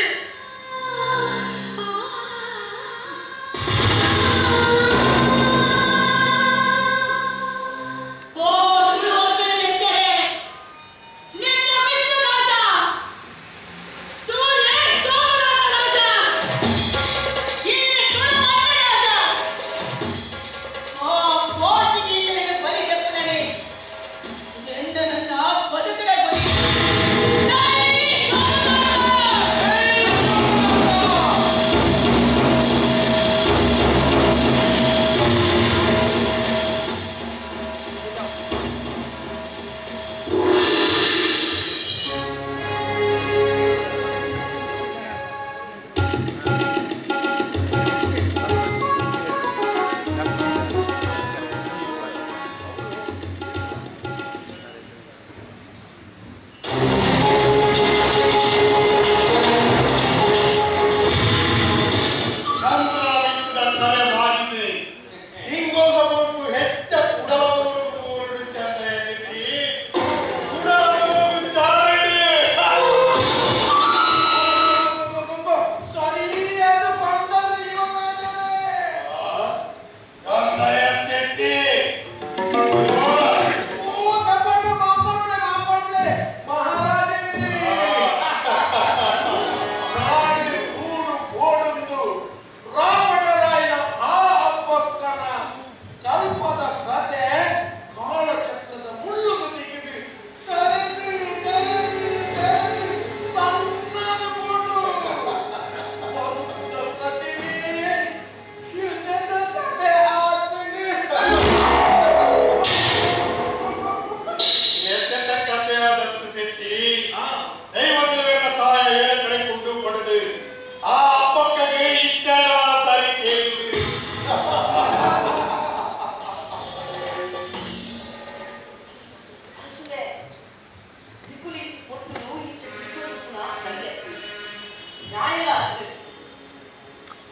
ಗಾಯಲ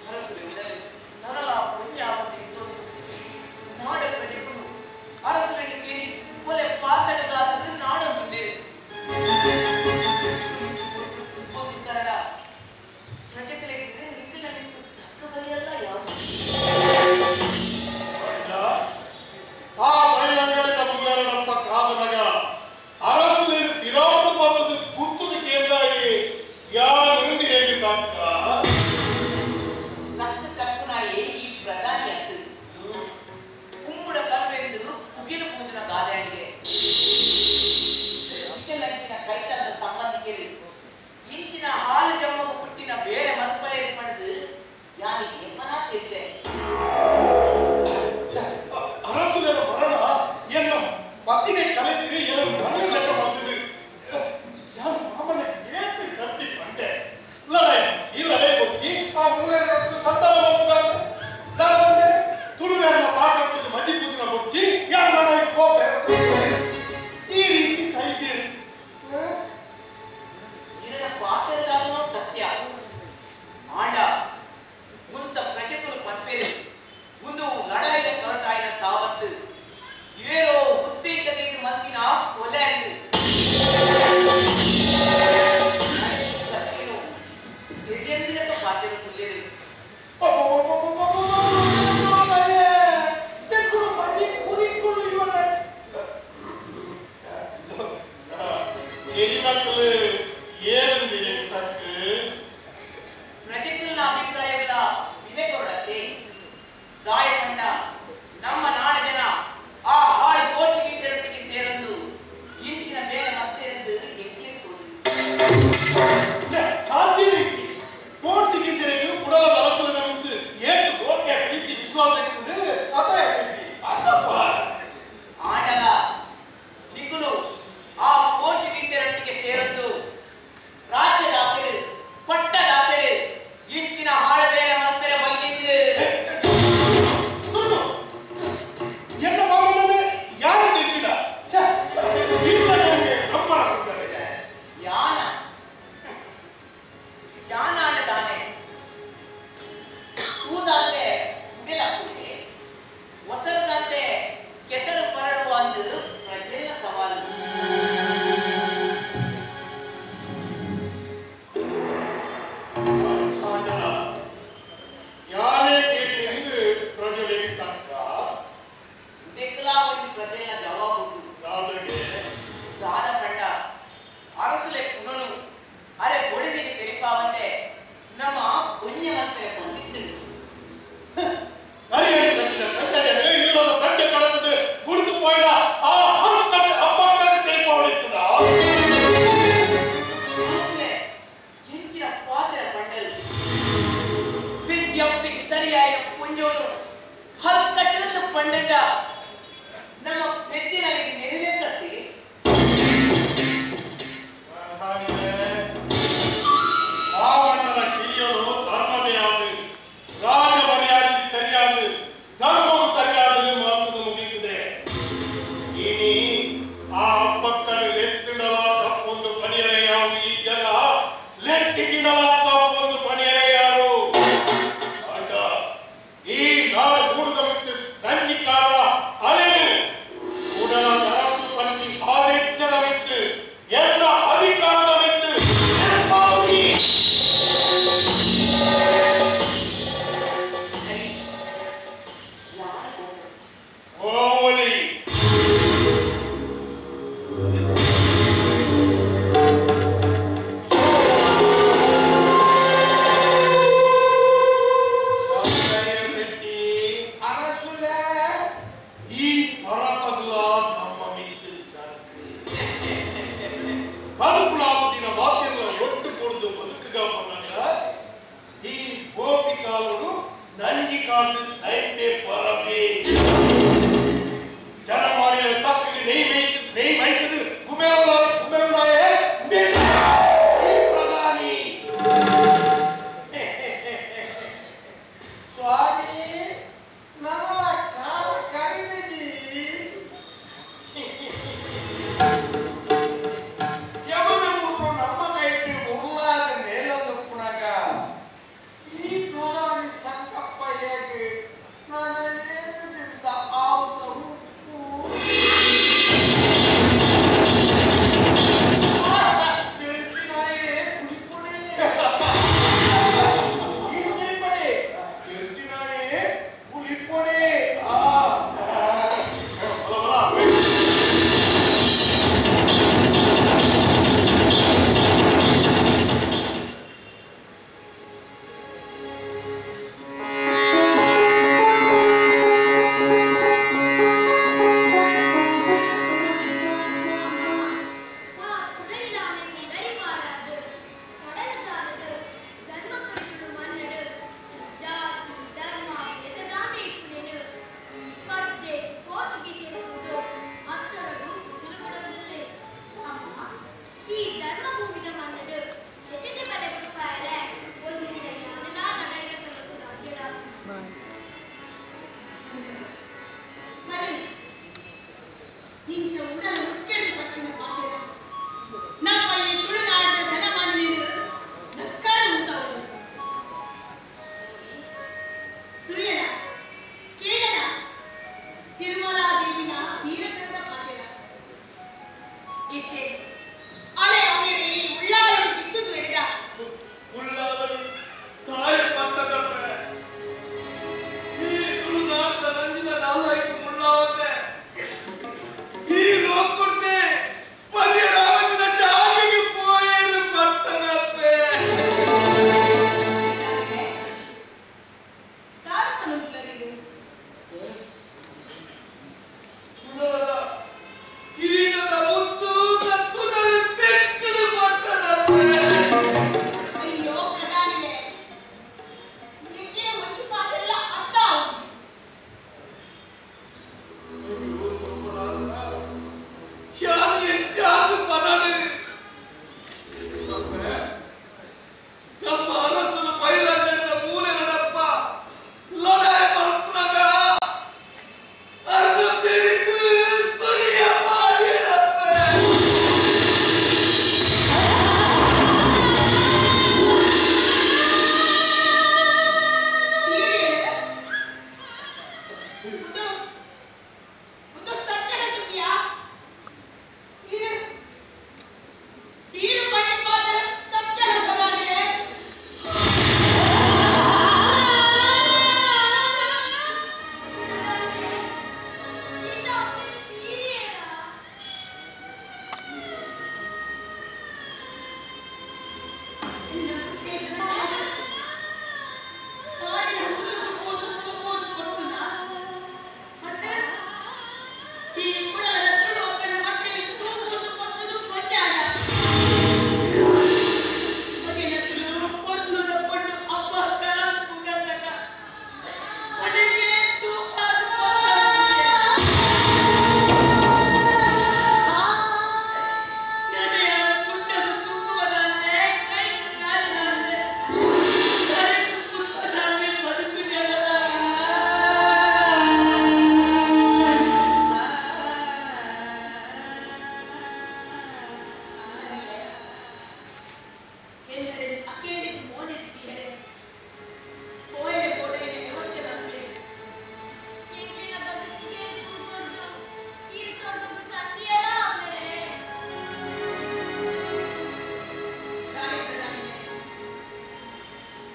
ಅರಸುಲೆ ಉಡಲು ನರಲ ಪುಣ್ಯಾವತಿ ಇತ್ತೊಂದು ನಾಡ ಪ್ರಜೆಗಳು ಅರಸುలని ಕೇರಿ ಕೊಲೆ ಪಾತಕಗಾದದು ನಾಡೊಂದುಳ್ಳೇರು ಪ್ರಜೆಗಳಿಗೆ ನಿಖಿಲ ನಿಂತು ಸಕ್ಕಬರಿಯಲ್ಲ ಯಾವುದು ಆ ಮಹಿಳೆಗಳಿಂದ ಮೂರರಡಪ್ಪ ಕಾದನಗ ಅರಸುಲೇನು ಪಿರಾಮು ಬಾಬದು ಕುತ್ತುದು ಕೇಂದಾಯಿ ಯಾರು ಸಾಕ ಸಕ್ಕ ಕಪ್ಪುನಾಯೇ ಈ ಪ್ರಧಾನಿ ಅತ್ತು ಕುಂಬುಡ ಕಲ್ವೆಂದು ಪುಗಿಲು ಪೂಜನ ಗಾದೆಯಂಡಿಗೆ ಲಂಚಿನ ಕೈತಲದ ಸಂಬಂಧಿಕರು ಇಂಚಿನ ಹಾಲು ಜಮ್ಮಗು ಪುಟ್ಟಿನ ಬೇರೆ ಮನ್ಪಯರು ಪಡೆದು ಯಾನಿಗೆ ಎಮ್ಮನ ತಿದ್ದೆ ಅರಸುಲೇನ ಮರಣ ಎನ್ನ ಮತಿನೆ ಕಲಿತು ಎಲ್ಲರೂ ಮರಣ ಲೆಕ್ಕ ಮಾಡ್ತೀವಿ ಯಾರು ಮಾಮನ ಏತು ಸರ್ತಿ ಪಂಡೆ ಲಡಾಯಿ ಮುಚ್ಚಿ ಲಡಾಯಿ ಮುಚ್ಚಿ ಆ ಮೂಲೆಯ ಸಂತಾನ ಮಾಡ್ತಾರೆ ದಾರವಂದೆ ತುಳುವೆಲ್ಲ ಪಾಕಕ್ಕೆ ಮಜಿ ಪುತ್ತಿನ ಮುಚ್ಚಿ ಯಾರು ಲಡಾಯಿ ಕೋಪ ಈ ರೀತಿ ಸಾಹಿತ್ಯ ನಿನ್ನ ಪಾತ್ರದಾದನೋ ಸತ್ಯ ಆಂಡ ಮುಂತ ಪ್ರಜೆಗಳು ಪನ್ಪೆರು ಒಂದು ಲಡಾಯಿದ ಕರಟಾಯಿನ ಸಾವತ್ತು ಏರೋ ಉದ್ದೇಶದ ಇದು ಮಂದಿನ ಕೊಲೆ ಅಂದು ಸತ್ಯನು ತೆರೆಯಂದಿರಕ ಪಾತ್ರ ಕುಲ್ಲೇರು ಎರಿಮಕ್ಕಳು ಏರಂದಿರೆ ಸಕ್ಕು ಪ್ರಜೆಗಳ ಅಭಿಪ್ರಾಯವಿಲ್ಲ ವಿಲೆ ಕೊರಡತ್ತೆ ದಾಯಕಂಡ ನಮ್ಮ ನಾಡ ಜನ ಆ ಹಾಳು ಪೋರ್ಚುಗೀಸರೊಟ್ಟಿಗೆ ಸೇರೊಂದು ಇಂಚಿನ ಮೇಲೆ ಮತ್ತೆರೆಂದು ಎಕ್ಲಿತ್ತು ಸಾಧ್ಯವಿತ್ತು ಪೋರ್ಚುಗೀಸರಿಗೆ ಕುಡಲ ಬರಸುಲನ ಮಿತ್ತು ಏತು ಕೋಟೆ ಪ್ರೀತಿ ವಿಶ್ವಾಸ ಇಟ್ಟು ಅತಾಯ ಶೆಟ್ಟಿ ಅಂತಪ್ಪ ಆಂಡಲ ನಿಕುಲು ಆ ಪೋರ್ಚುಗೀಸರೊಟ್ಟಿಗೆ ಸೇರೊಂದು ರಾಜ್ಯದಾಸೆಡು ಪಟ್ಟದಾಸೆಡು ಇಂಚಿನ ಹಾಳ ಬೇಲೆ ಮಲ್ಪೆರೆ ಬಲ್ಲಿಂದು ಸುಳ್ಳು ಎನ್ನ ಮಾಮನನ್ನು ಯಾರು ತಿಪ್ಪಿನ ಛೆ, ಇಲ್ಲ ನನಗೆ ಕಂಪನ ಕೊಡ್ತಾರೆ. ಯಾನ ಯಾನ ಅಂಡ ತಾನೆ ತೂದಂತೆ ಕುಡಿಲ ಒಸರದಂತೆ ಕೆಸರು ಪರಡುವ ಅಂದು ಪ್ರಜೆಯ ಸವಾಲು ಚಾಂಡ, ಯಾನೇ ಕೇಳಿ ಎಂದು ಪ್ರಜೆಗಳಿಗೆ ಸಾಕ ಇದಕ್ಕೆಲ್ಲ ಒಂದು ಪ್ರಜೆಯ ಜವಾಬು ಉಂಟು ದಾದಗೆ ದಾದ ಪಂಡ ಅರಸುಲೆ ಪುನನು ಅರೆ ಬೊಡಿದಿಗೆ ತೆರಿಪಾವಂತೆ ನಮ್ಮ ಪುಣ್ಯವಂತರ ಕೊಂಡಿತ್ತು ನರಿಯಡಿ ಕಟ್ಟಿದ ಕಟ್ಟಡೆಯನ್ನು ಇಲ್ಲದ ತಟ್ಟೆ ಕಡಪದು ಗುರುತು ಪೋಯ್ದ ಆ ಹಕ್ಕನ್ನು ಅಪ್ಪಕ್ಕನ್ನು ತೆರಿಪಾವಳಿತ್ತದ ಅರಸುಲೆ ಎಂಚಿನ ಪಾತ್ರ ಪಂಡರು ವಿದ್ಯಪ್ಪಿಗೆ ಸರಿಯಾದ ಪುಣ್ಯೋನು ಹಲ್ಕಟ್ಟಿಂದು ಪಂಡಂಡ ನಮ್ಮ ಪೆದ್ದಿನಲ್ಲಿಗೆ ನೆರಳೆತ್ತತ್ತಿ ಪ್ರಧಾನಿಯೇ, ಮಾಮಣ್ಣನ ಕಿರಿಯರು ಧರ್ಮದೇ ಆದ ರಾಜ ಮರ್ಯಾದೆ ಸರಿಯಾದ ಧರ್ಮವು ಸರಿಯಾದ ಮಾತನ್ನು ಮುಗಿಯುತ್ತದೆ ಇನಿ ಆ ಅಪ್ಪಕ್ಕನ ಲೆತ್ತಿಡಲ ತಪ್ಪೊಂದು ಪಣಿಯರೆ ಯಾವು ಈ ಜನ ಲೆತ್ತಿಗಿಡಲ ತಪ್ಪೊಂದು ಪಣಿಯರೆ ಯಾರು ಆಗ ಈ ನಾಡು ಮೂಡುದ ಮತ್ತು ನಂಜಿ ಕಾರಣ ಅಲೆದು ಉಡಲ ತರಸು ಪಂಚಿ ಆದೇಶದ ಮೆತ್ತು ಎಲ್ಲ ಅಧಿಕಾರದ ಮೆತ್ತು ನೆನಪಾಗಿ. ಸರಿ ಯಾರು ಹೋದರು? ಓಲಿ ಶಾಂತಯ್ಯ ಶೆಟ್ಟಿ ಅರಸುಲೆ ಈ ಪರಪಗುಲ ನಮ್ಮ ಮಿತ್ತು ಸಾಕು ಬದುಕುಲಾಗುದಿನ ವಾಕ್ಯಗಳ ಒಟ್ಟು ಕೊಡ್ದು ಬದುಕುಗ ಪನ್ನಾಗ ಈ ಗೋಪಿಕಾಲುಡು ನಂಜಿ ಕಾಡು ಸೈಪೆ ಪರಬೆ ಜನಮಾನಿಲ ಸಕ್ಕಿಗೆ ನೈ ಮೈತು ನೈ ಮೈತದು ಕುಮೇವಲ ಕುಮೇವಲಾಯೇ ಈ ಪ್ರಧಾನಿ ಸ್ವಾಮಿ ನಮಲ ಕಾಲ ಕರೆದಿದ್ದೀ ಯಮನ ಮುರ್ರು ನಮ್ಮ ಕೈಟಿ ಉರ್ಲಾದ ಮೇಲೊಂದು ಪುಣಗ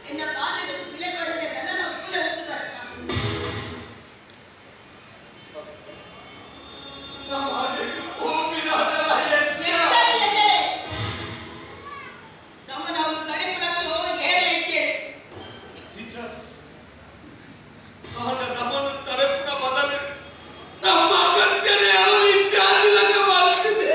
ಎನ್ನ ಪಾತ್ರೆಗೆ ಬಿಲೆ ಬರದೆ ನನ್ನ ಮೂಲೆ ಹುಟ್ಟುತ್ತಾರಕ್ಕ. ನಮ್ಮ ನಾವು ತಡೆಪುನಕ್ಕೂ ಏರಲೆ ಇಚ್ಛೆ. ಟೀಚರ್, ನಮ್ಮನ್ನು ತಡೆಪುನ ಬದಲು ನಮ್ಮ ಅಗತ್ಯನೇ ಅವನು ಇಚ್ಛಾದಿಲಕ ಮಾಡ್ತಿದೆ.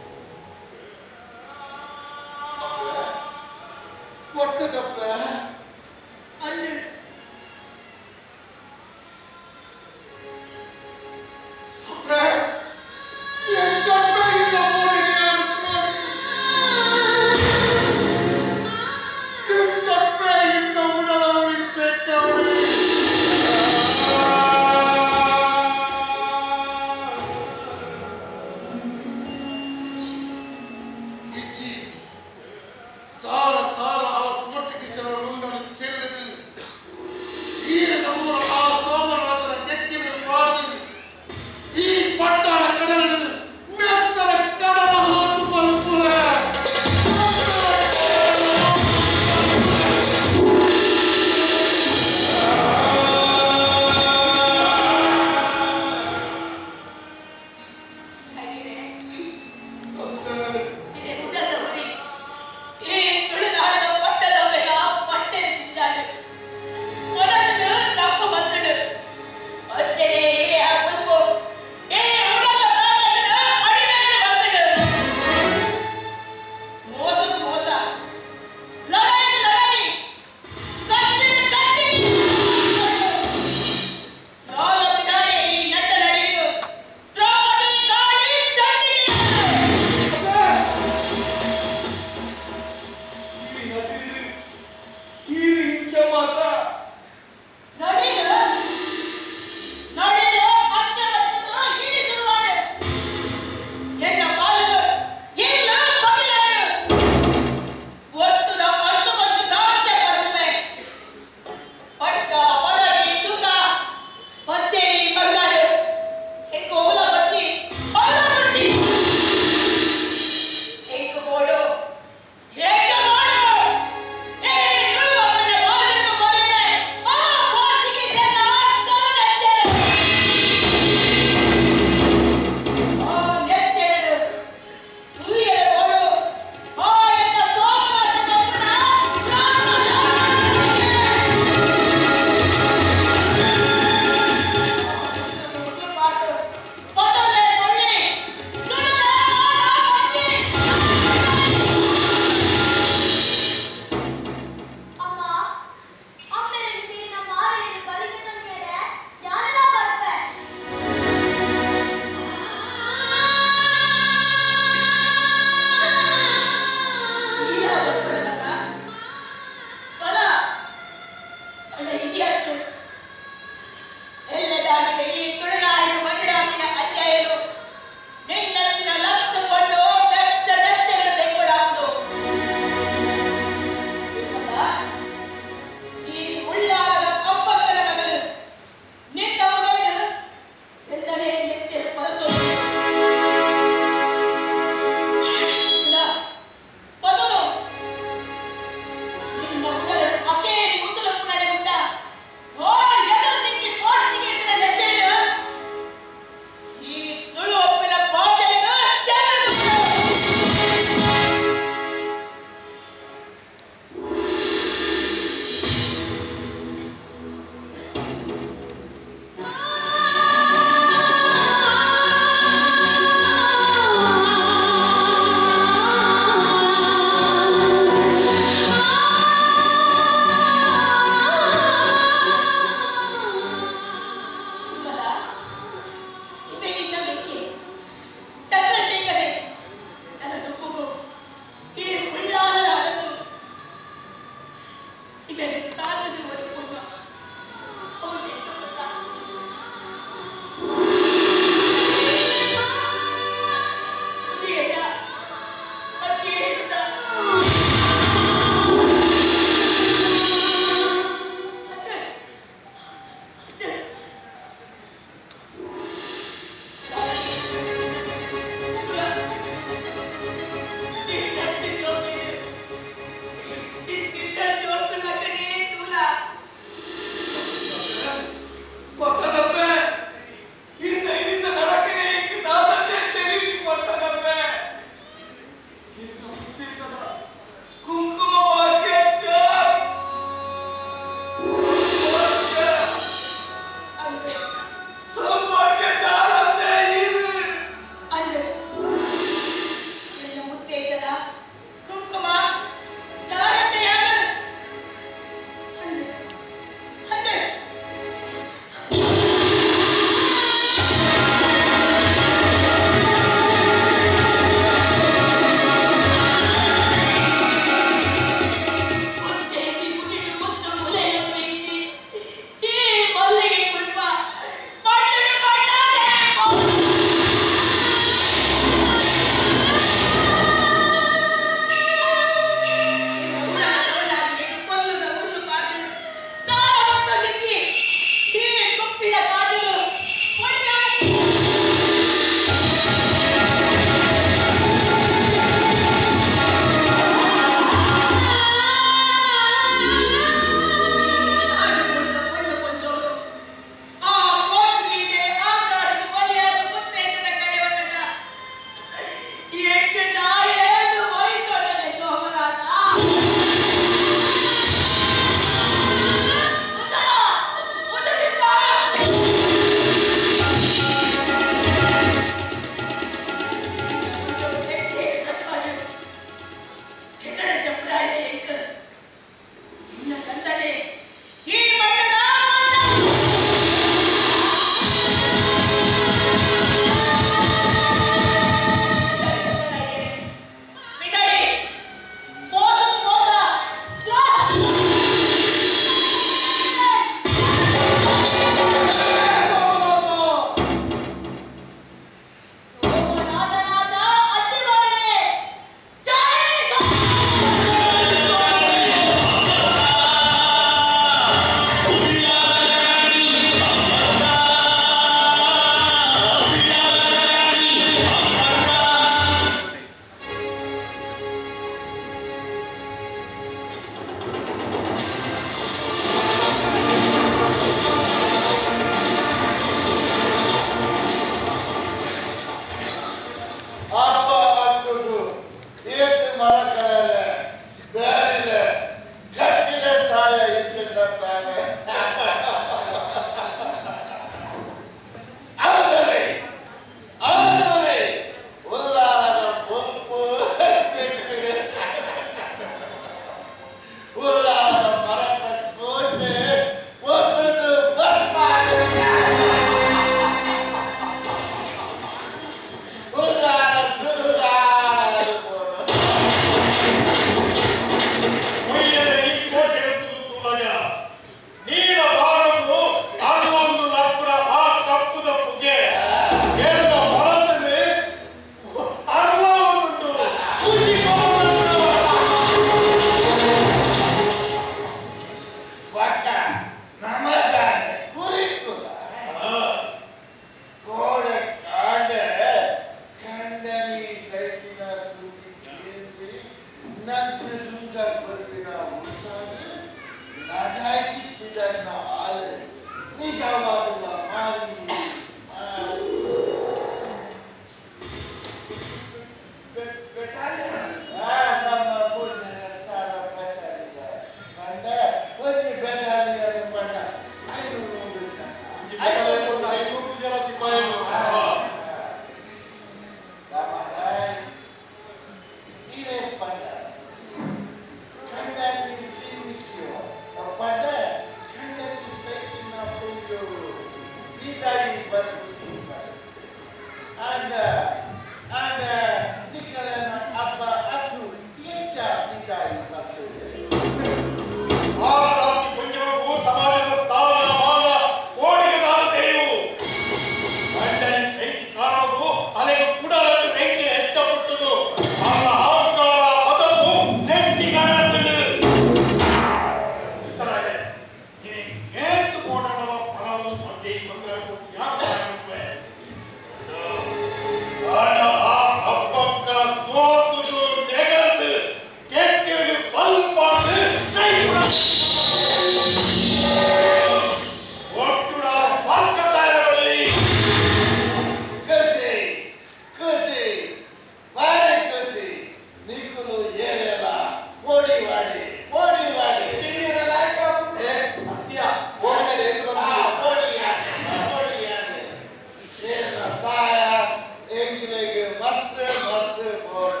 ಮಸ್ತ್ ಮಸ್ತ್ ಬೋಡು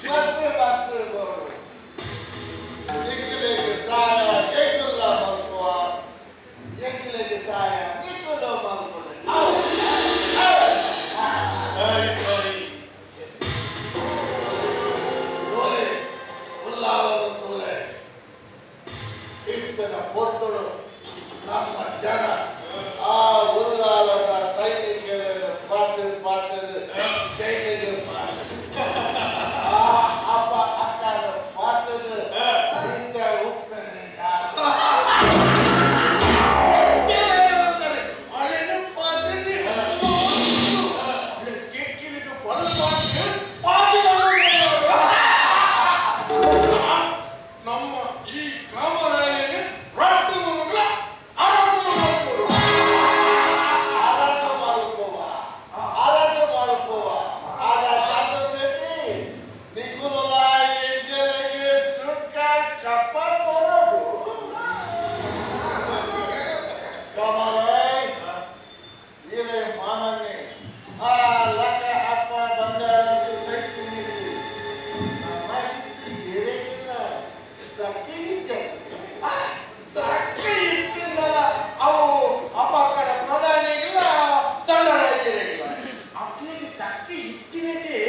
ಮಸ್ತ್ ಮಸ್ತ್ ಬೋಡು ಎಂಕಲೆಗ್ ಸಾಯ ಎಂಕುಲ್ಲ ಮಲ್ಪುವ ಎಂಕಲೆಗ್ ಸಾಯ ನಿಕ್ಕುಲ್ಲ ಮಲ್ಪುವ. ಸರಿ ಸರಿ ತೋಲೆ ಉಲ್ಲಾಲದ ತೋಲೆ ಇತ್ತನ ಪೊರ್ತುಡು ನಮ್ಮ ಜನ ಆ ಉರುಳಾಲದ ಸೈನಿಕರನ್ನು ಪಾತು ಪಾತದು ಸೈನಿಕ ಪಾತದು ಆ ಅಪ್ಪ ಅಕ್ಕನ ಪಾತದು ಇಂಥ ಉಪ್ಪನೆ ನಮ್ಮ ಈ ಕಾಮರಾಯನಿಗೆ ರಟ್ಟು ಮಗಳ ಅರಸು ಮಾಡ್ಕೊಡು. ಅರಸು ಮಲ್ಪುವ ಅರಸು ಮಲ್ಪುವ ಆಗ ಚಂದ ಶೆಟ್ಟಿ ನಿಕುಲ ಎಂಜಲೆಗೆ ಸುಖ ಕಪ್ಪ ಕೊರಡು ಕಮಲೈ ಇದೇ ಮಾಮನ್ನಿ ಆ ಲಕ್ಕ ಅಪ್ಪ ಬಂದಾರಸು ಸೈತಿ ನೀಡಿ ನಮ್ಮ ಇರೇಗಿಲ್ಲ ಸಖಿ ಇದ್ದ ಸಕ್ಕರೆ ಇತ್ತಿಂದಲ ಅವು ಅಪ್ಪ ಕಡೆ ಪ್ರಧಾನಿಗಿಲ್ಲ ತಣ್ಣಗಿರಲಿಲ್ಲ ಅಕ್ಕಿಗೆ ಸಕ್ಕರೆ ಇತ್ತಿನಟೆ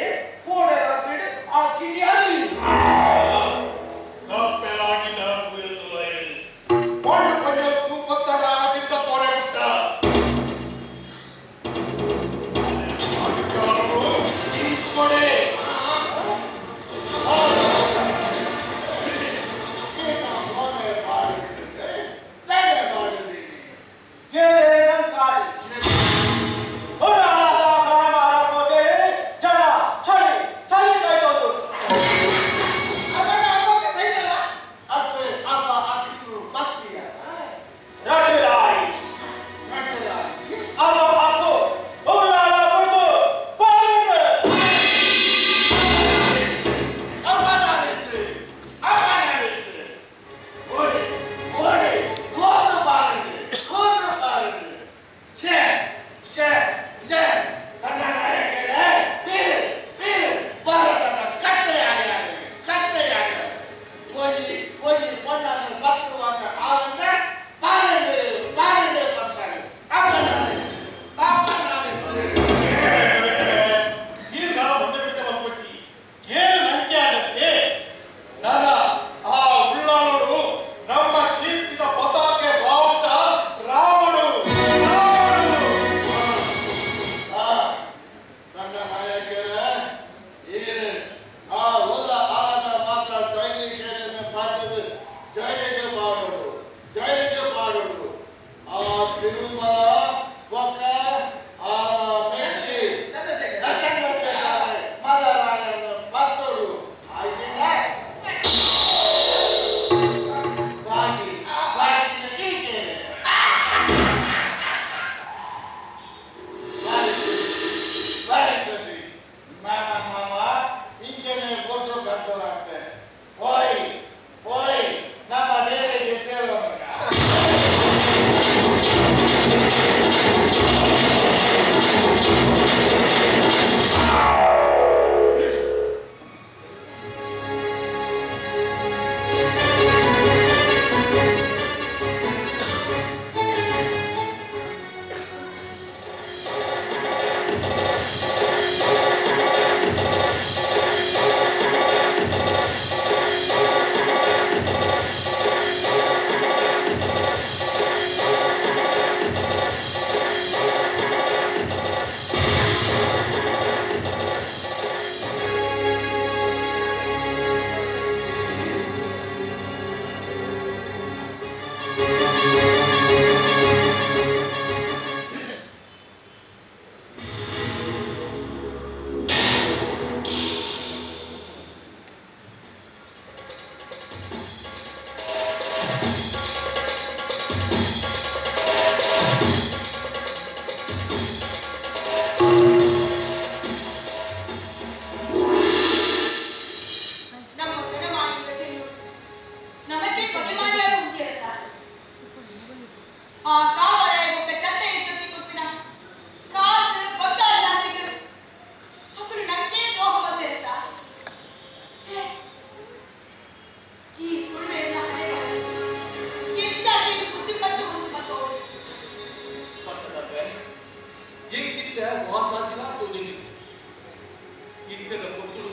ಇತ್ತೆದ ಪೊರ್ತುಡು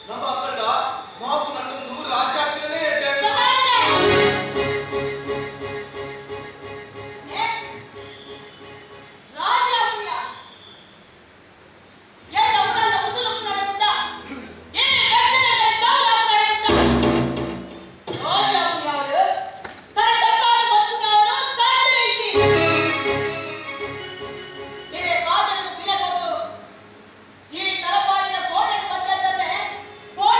ನಮ್ಮ ಅಕ್ಕಡ ಮಾಪು ನಟ್ಟೊಂದು ರಾಜಾಜ್ಞೆನೇ ಎಡ್ಡೆ. ಈ ತಲಪಾಡಿನ ಕೋಟೆಗೆ ಬಂದಂತೆ ಕೋಟೆ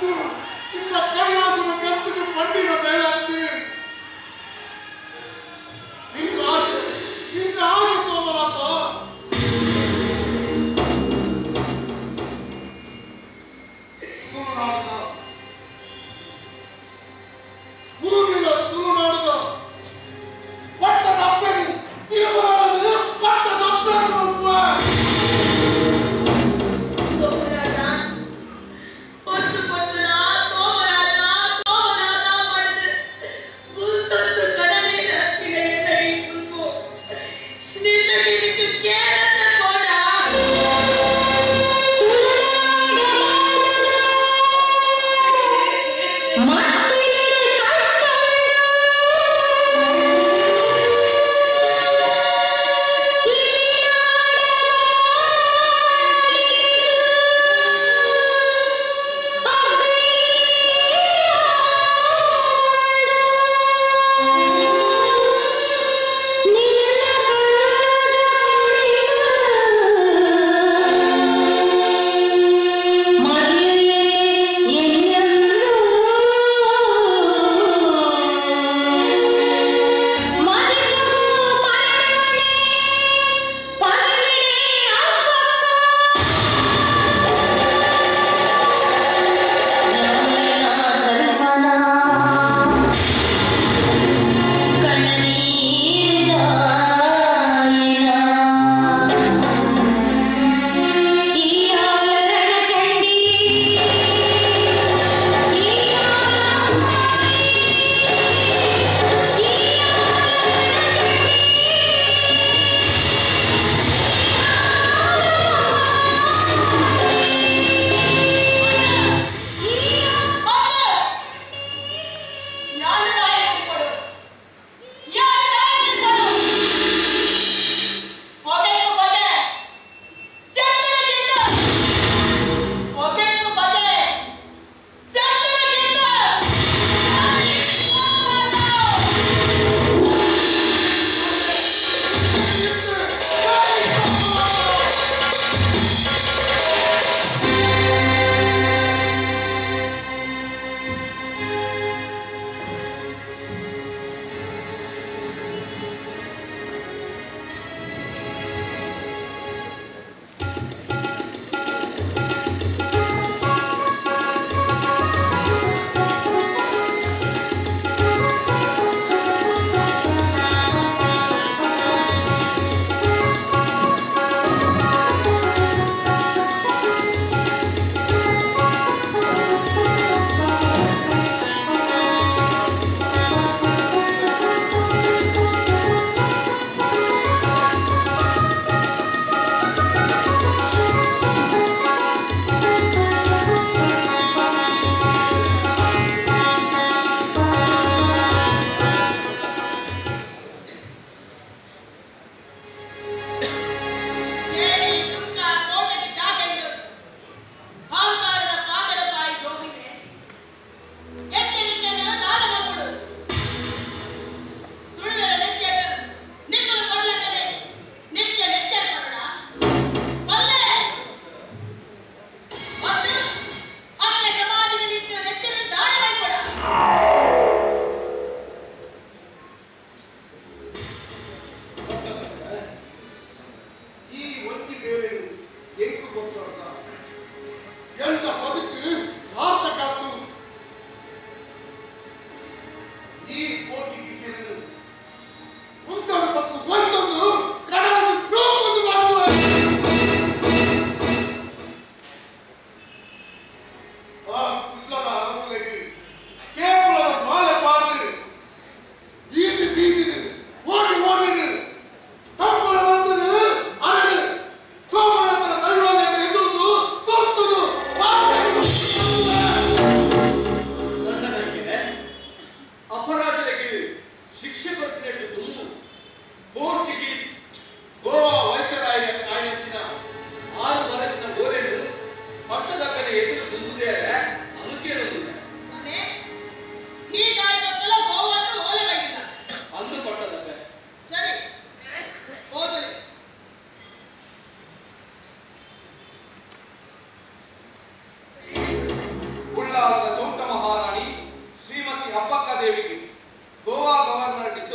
இந்த கைலாசன கத்துக்கு பண்டின மேலத்து இந்த ஆசை இந்த ஆடு சோமநாதா ತುಳುನಾಡದ ಭೂಮಿಯ ತುಳುನಾಡದ ಪಟ್ಟದ ಅಪ್ಪನಿ ತಿರುಮಲದ ಪಟ್ಟದ ಅಪ್ಪನಿ. ಸೋಮನಾಥ, பொத்து பொத்துனா சோமநாதா சோமநாதா படுது புல்தொத்து கடலை ரத்தின என்னை புல்போ நில்லுக்கு கேளாத போடா. மறியலே என்னோ.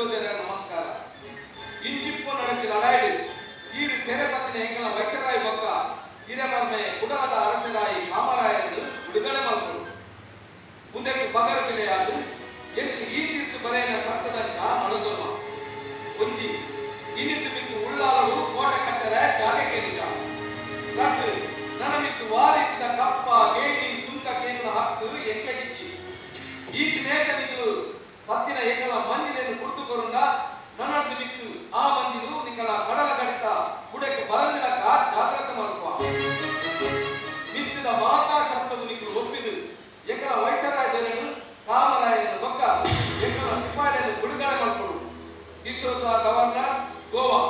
ಡಿಸೋಜರ ನಮಸ್ಕಾರ. ಇಂಚಿಪ್ಪು ನಡಪಿ ಲಡಾಯ್ಡು ಈರು ಸೆರೆಪತ್ತಿನ ಎಂಕಲ ವೈಸರಾಯಿ ಬೊಕ್ಕ ಹಿರೇಮರ್ಮೆ ಕುಡಲದ ಅರಸರಾಯಿ ಕಾಮರಾಯರನ್ನು ಬಿಡುಗಡೆ ಮಲ್ಪರು. ಮುಂದಕ್ಕೆ ಬಗರ್ ಬೆಲೆಯಾದು ಎಂಕ್ಲು ಈ ತೀರ್ಪು ಬರೆಯನ ಶರ್ತದಂಚ ನಡತುಮ್ಮ. ಒಂಜಿ ಇನ್ನಿಟ್ಟು ಮಿತ್ತು ಉಳ್ಳಾಲಡು ಕೋಟೆ ಕಟ್ಟರೆ ಜಾಗಕ್ಕೆ ನಿಜ. ರಟ್ಟು ನನ್ನ ಮಿತ್ತು ವಾರೀತಿದ ಕಪ್ಪ ಗೇಣಿ ಸುಂಕ ಕೇಂದ್ರ ಹಕ್ಕು ಎಂಕೆಗಿಚ್ಚಿ. ಈ ತಿನೇಕ ನಿಕ್ಲು ಪತ್ತಿನ ಏಕಲ ಮಂಜಿನೆಯನ್ನು ಕುಡಿದು ಕೊರುಂಡ ನನ್ನರ್ದು ಮಿತ್ತು ಆ ಮಂಜಿನು ನಿಕಲ ಕಡಲ ಗಡಿತ ಬುಡಕ್ಕೆ ಬರಂದಿಲಕ ಜಾಗ್ರತೆ ಮಲ್ಪ. ಮಿತ್ತಿದ ಮಾತಾ ಶಬ್ದವು ನಿಕ್ಲು ಒಪ್ಪಿದು ಎಂಕಲ ವೈಸರಾಯದರನ್ನು ಕಾಮರಾಯನನ್ನು ಬೊಕ್ಕ ಎಂಕಲ ಸಿಪಾಯಿಯನ್ನು ಬಿಡುಗಡೆ ಮಲ್ಪಡು. ಡಿಸೋಜ ಗವರ್ನರ್ ಗೋವಾ.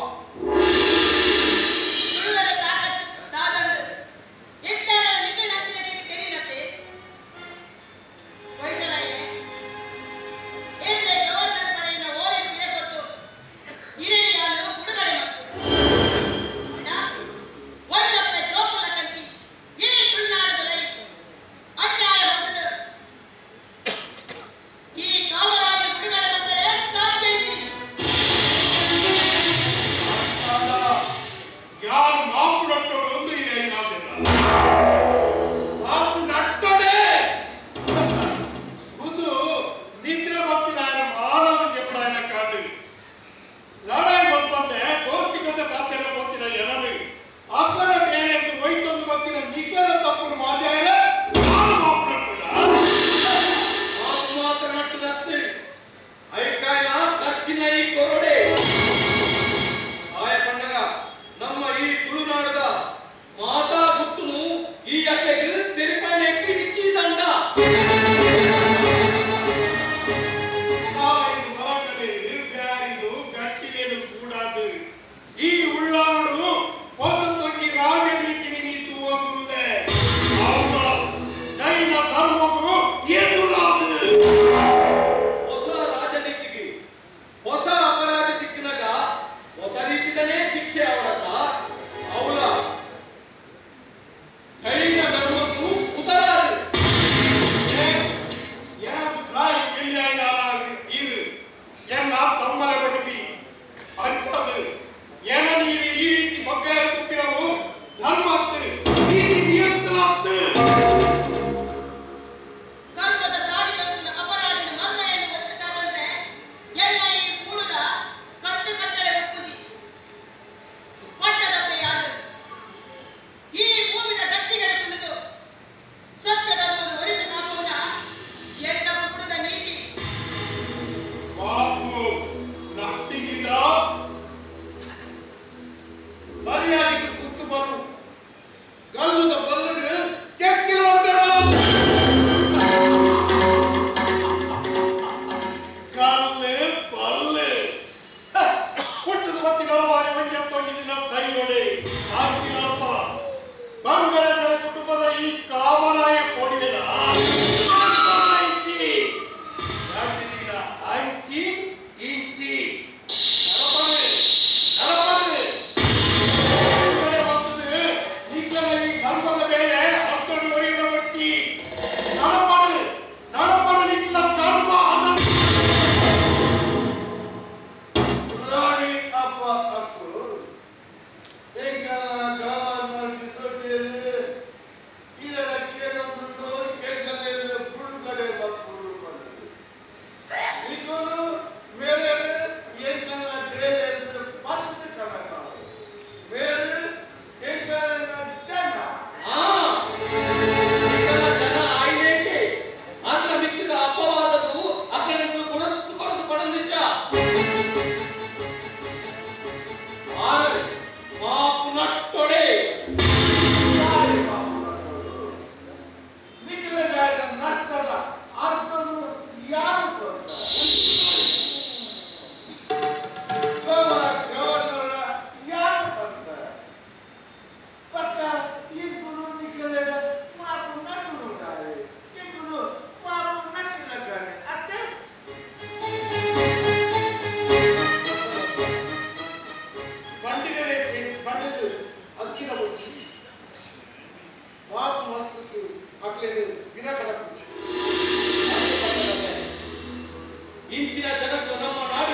ಇಂಚಿನ ಜನಕ್ಕೂ ನಮ್ಮ ನಾಡು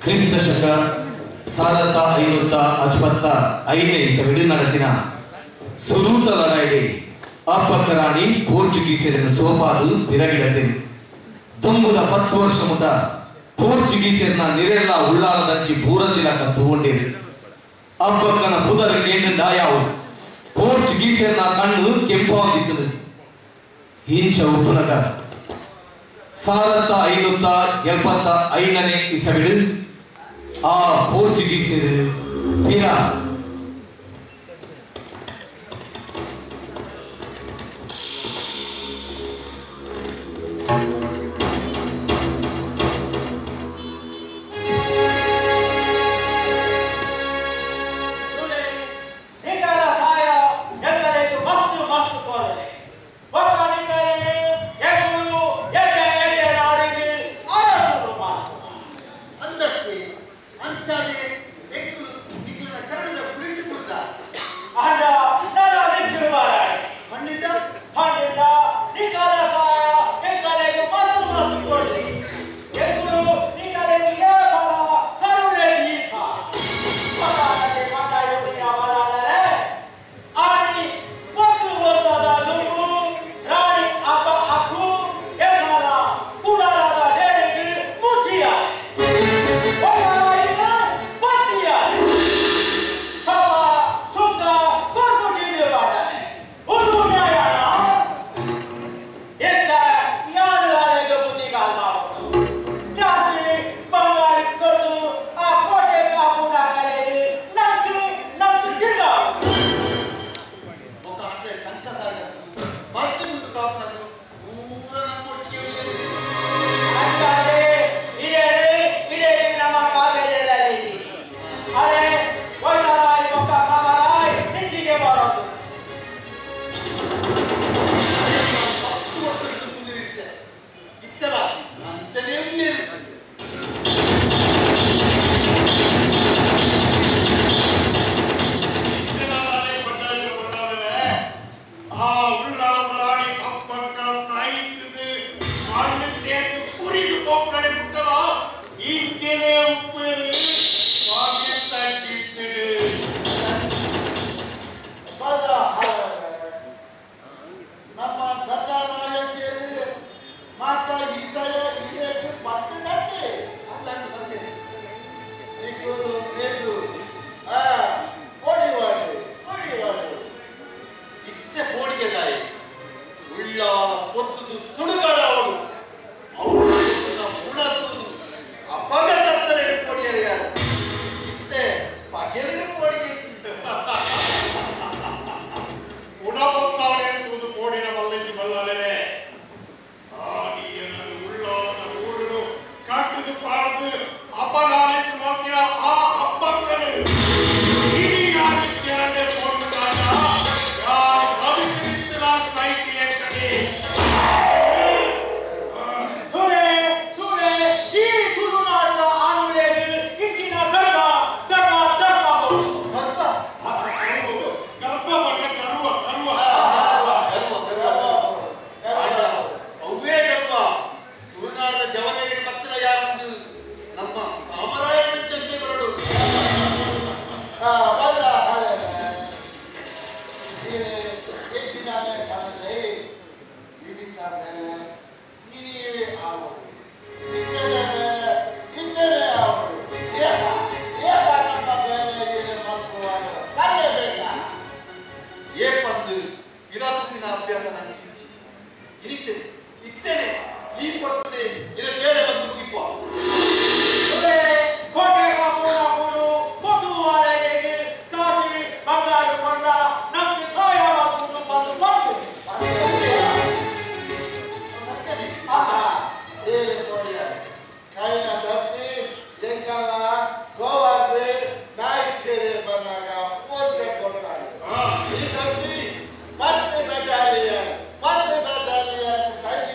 ಕ್ರಿಸ್ತ ಶಕ 1555ನೇ ಇಸವಿಡು ನಡೆದಿನ ಸುರೂತ ಲಡಾಯಿಡೆ ಅಪ್ಪಕ್ಕ ರಾಣಿ ಪೋರ್ಚುಗೀಸರನ್ನು ಸೋಪಾದು ಪಿರಗಿಡತೇನೆ. ದುಂಬುದ 10 ವರ್ಷ ಮುಟ ಪೋರ್ಚುಗೀಸರನ್ನ ನಿರೆಲ್ಲ ಉಳ್ಳಾಲದಂಚಿ ಬೂರಂದಿಲಕ ತೂಂಡೇರಿ. ಅಪ್ಪಕ್ಕನ ಬುದರ್ ಕೇಂದ್ರಾಯಾವು ಪೋರ್ಚುಗೀಸರನ್ನ ಕಣ್ಣು ಕೆಂಪಾಗಿತ್ತು. ಇಂಚ ಉಪ್ಪುನಗ 1575ನೇ ಇಸವಿಡು ಆ ಪೋರ್ಚುಗೀಸರು ಪಿರ ಈ ಸರ್ತಿ 10 ಬೆಟಾಲಿಯನ್ 10 ಬೆಟಾಲಿಯನ್ ಸೈನ್ಯ.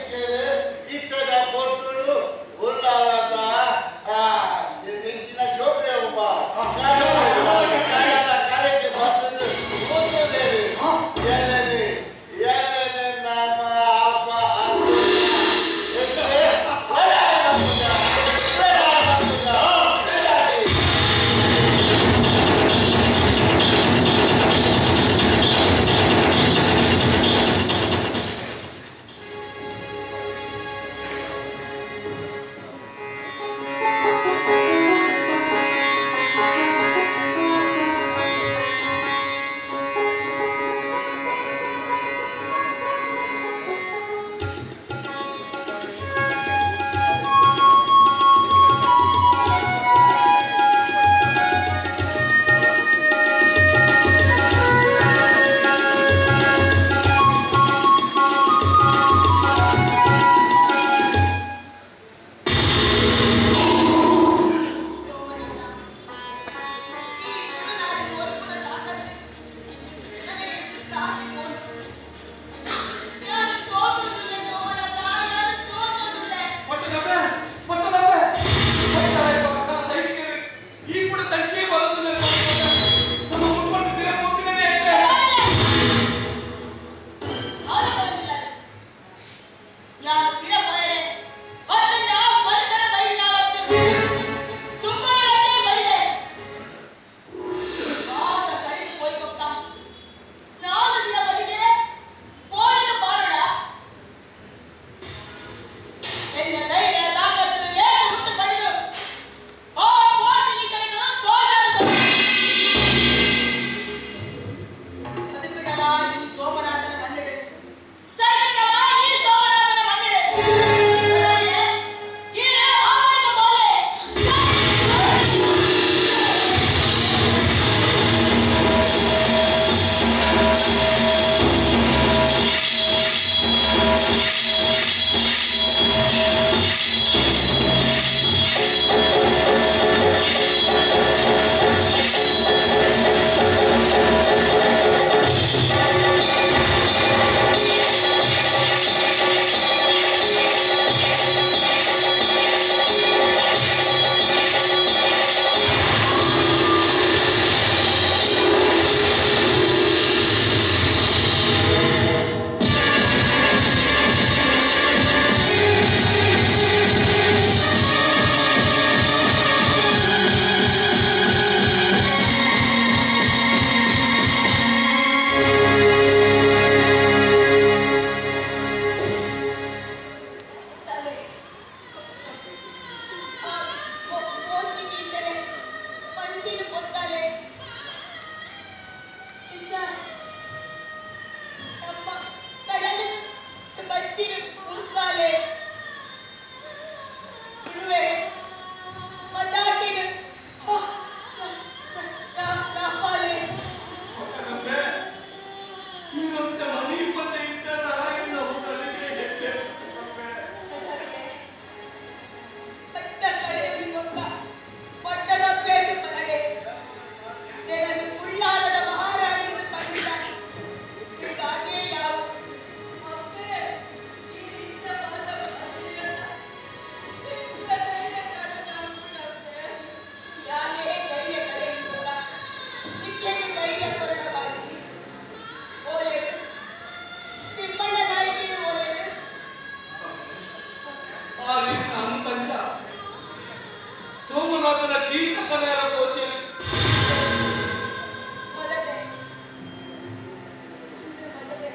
ಆ ರೀತಿನ ಅನುತಂಚ ಸೋಮನಾಥನ ತೀರ್ಥ ಕನೆಯರ ಪೋಚೇರಿ ಮೊದಲೇ ಅಂದು ಮೊದಲೇ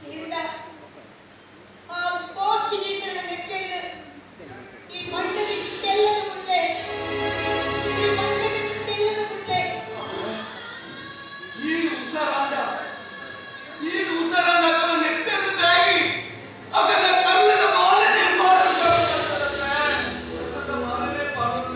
ತೀರ್ಣ ಆ ಪೋರ್ಚುಗೀಸರ ನೆಕ್ಕೆಲ್ಲ ಈ ಮಣ್ಣಗೆ ಚೆಲ್ಲದ ಮುಂದೆ ಈ ಮಣ್ಣಗೆ ಚೆಲ್ಲದ ಮುಂದೆ ಈ ಉಸರಾಂಡ ಈ ಉಸರಾಂಡ ಅದನ್ನ ನೆತ್ತೆಂದಾಗಿ ಅದನ್ನ ಕಲ್ಲದ ಮಾಲನೆ ಮಾಲನೆ ಪಾಡುತ್ತ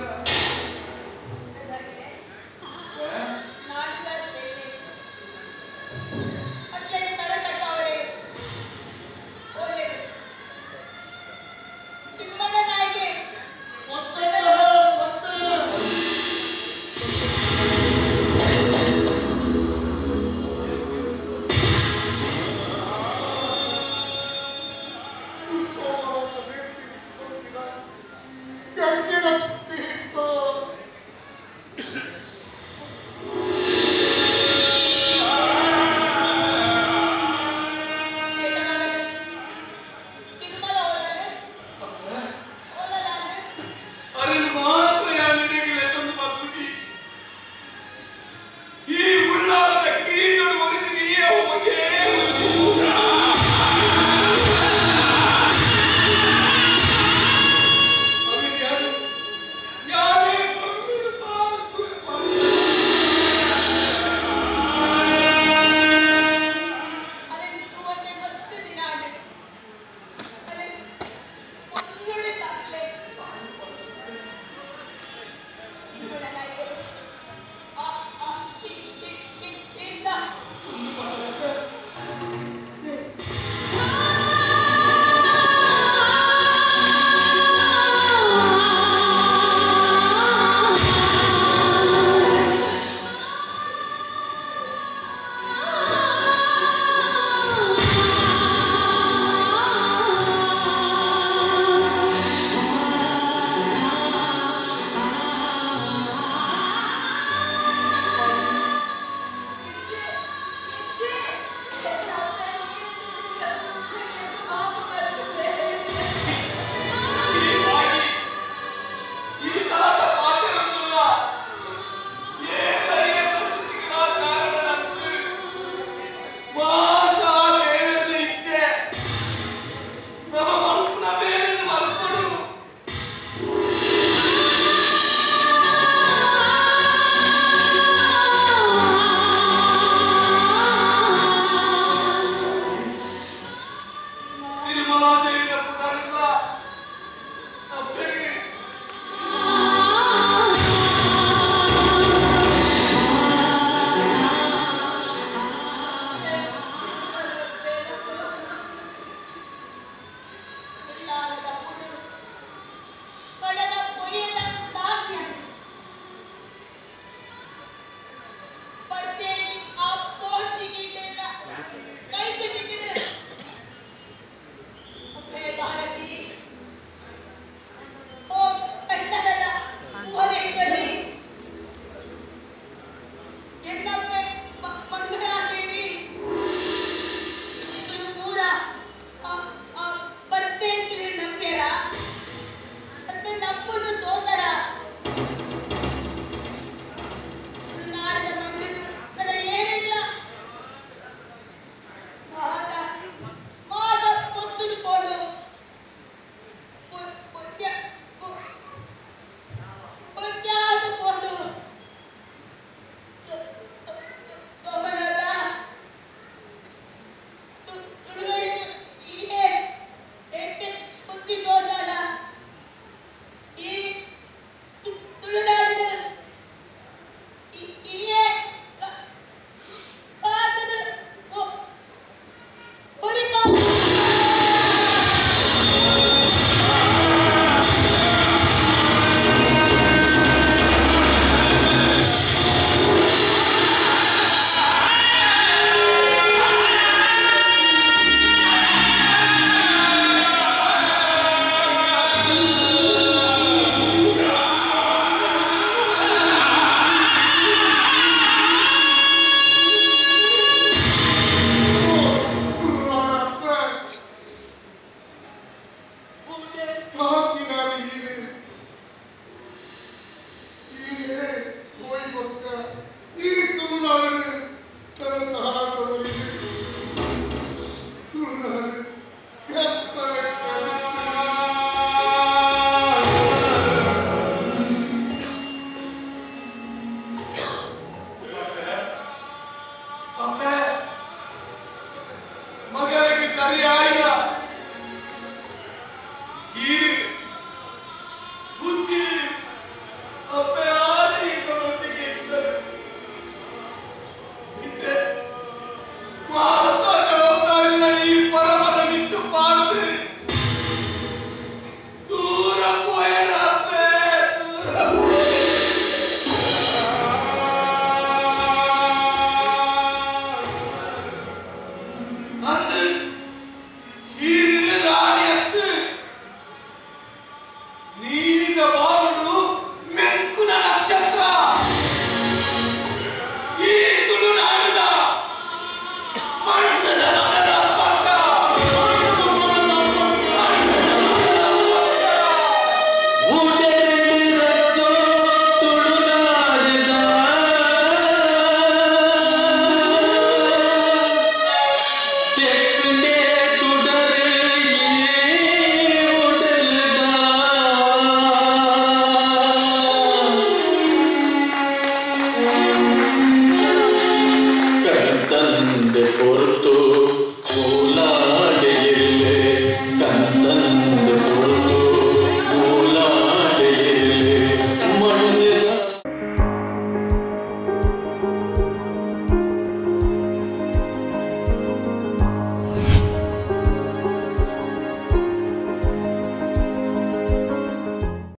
ಅದನ್ನು ಮಾತ್ರ ಯಾನಿಡೆಗಿಲ್ಲ ತಂದು ಬಾಪೂಜಿ ಈ ಉಳ್ಳಾಲದ ಕಿರೀಟಡು ಒರಿದಿನಿ ಅವಗೆ ಅವನು ಯಾರು ಯಾರೇ ಕೊಲ್ಲುಡು ಪಾಲ್ಕು ಈ ನಾಟ ಪಾತ್ರರಲ್ಲ ಏತರಿಗೆ ಪ್ರಸ್ತುತಿಗಳ ಕಾರಣದಂತೆ ಮಾತಾ ದೇವರ ಇಚ್ಛೆ ನಮ್ಮ ಮಲ್ಪುನ ಮೇಲೆ ಮಲ್ಪಡು ತಿರುಮಲಾ ದೇವಿಯ ಪುದರಿಲ್ಲ ಅಪ್ಪಗೆ ಕೈ ಮಗನಿಗೆ ಸರಿಯಾಯಿನ ಈ ಬುದ್ಧಿ ಅಪ್ಪೆ ಆದಿಗೆ ಇದ್ದರು ಇದ್ದೆ ಭಾರತ ಜವಾಬ್ದಾರಿಲ್ಲ ಈ ಪರಮದ ನಿಂತು ಪಾಡ್ದು ದೂರ ಪೋಯರ ಅಪ್ಪೆ ದೂರ ಅಂದು ಹಿರಿಯ ರಾಣಿಯತ್ತು ನೀರಿನ ಬಾಬುಡು ಮೆಕ್ಕುನ ನಕ್ಷತ್ರ ಈ ತುಳುನಾಡಿದ ಮಣ್ಣದ ಮಗದ ಪಕ್ಕ ಮಣ್ಣದ ಮಗದ ಪಕ್ಕ ಮಣ್ಣದ ಮಗದ ಪಕ್ಕ ತಂದೆ ಹೊರತು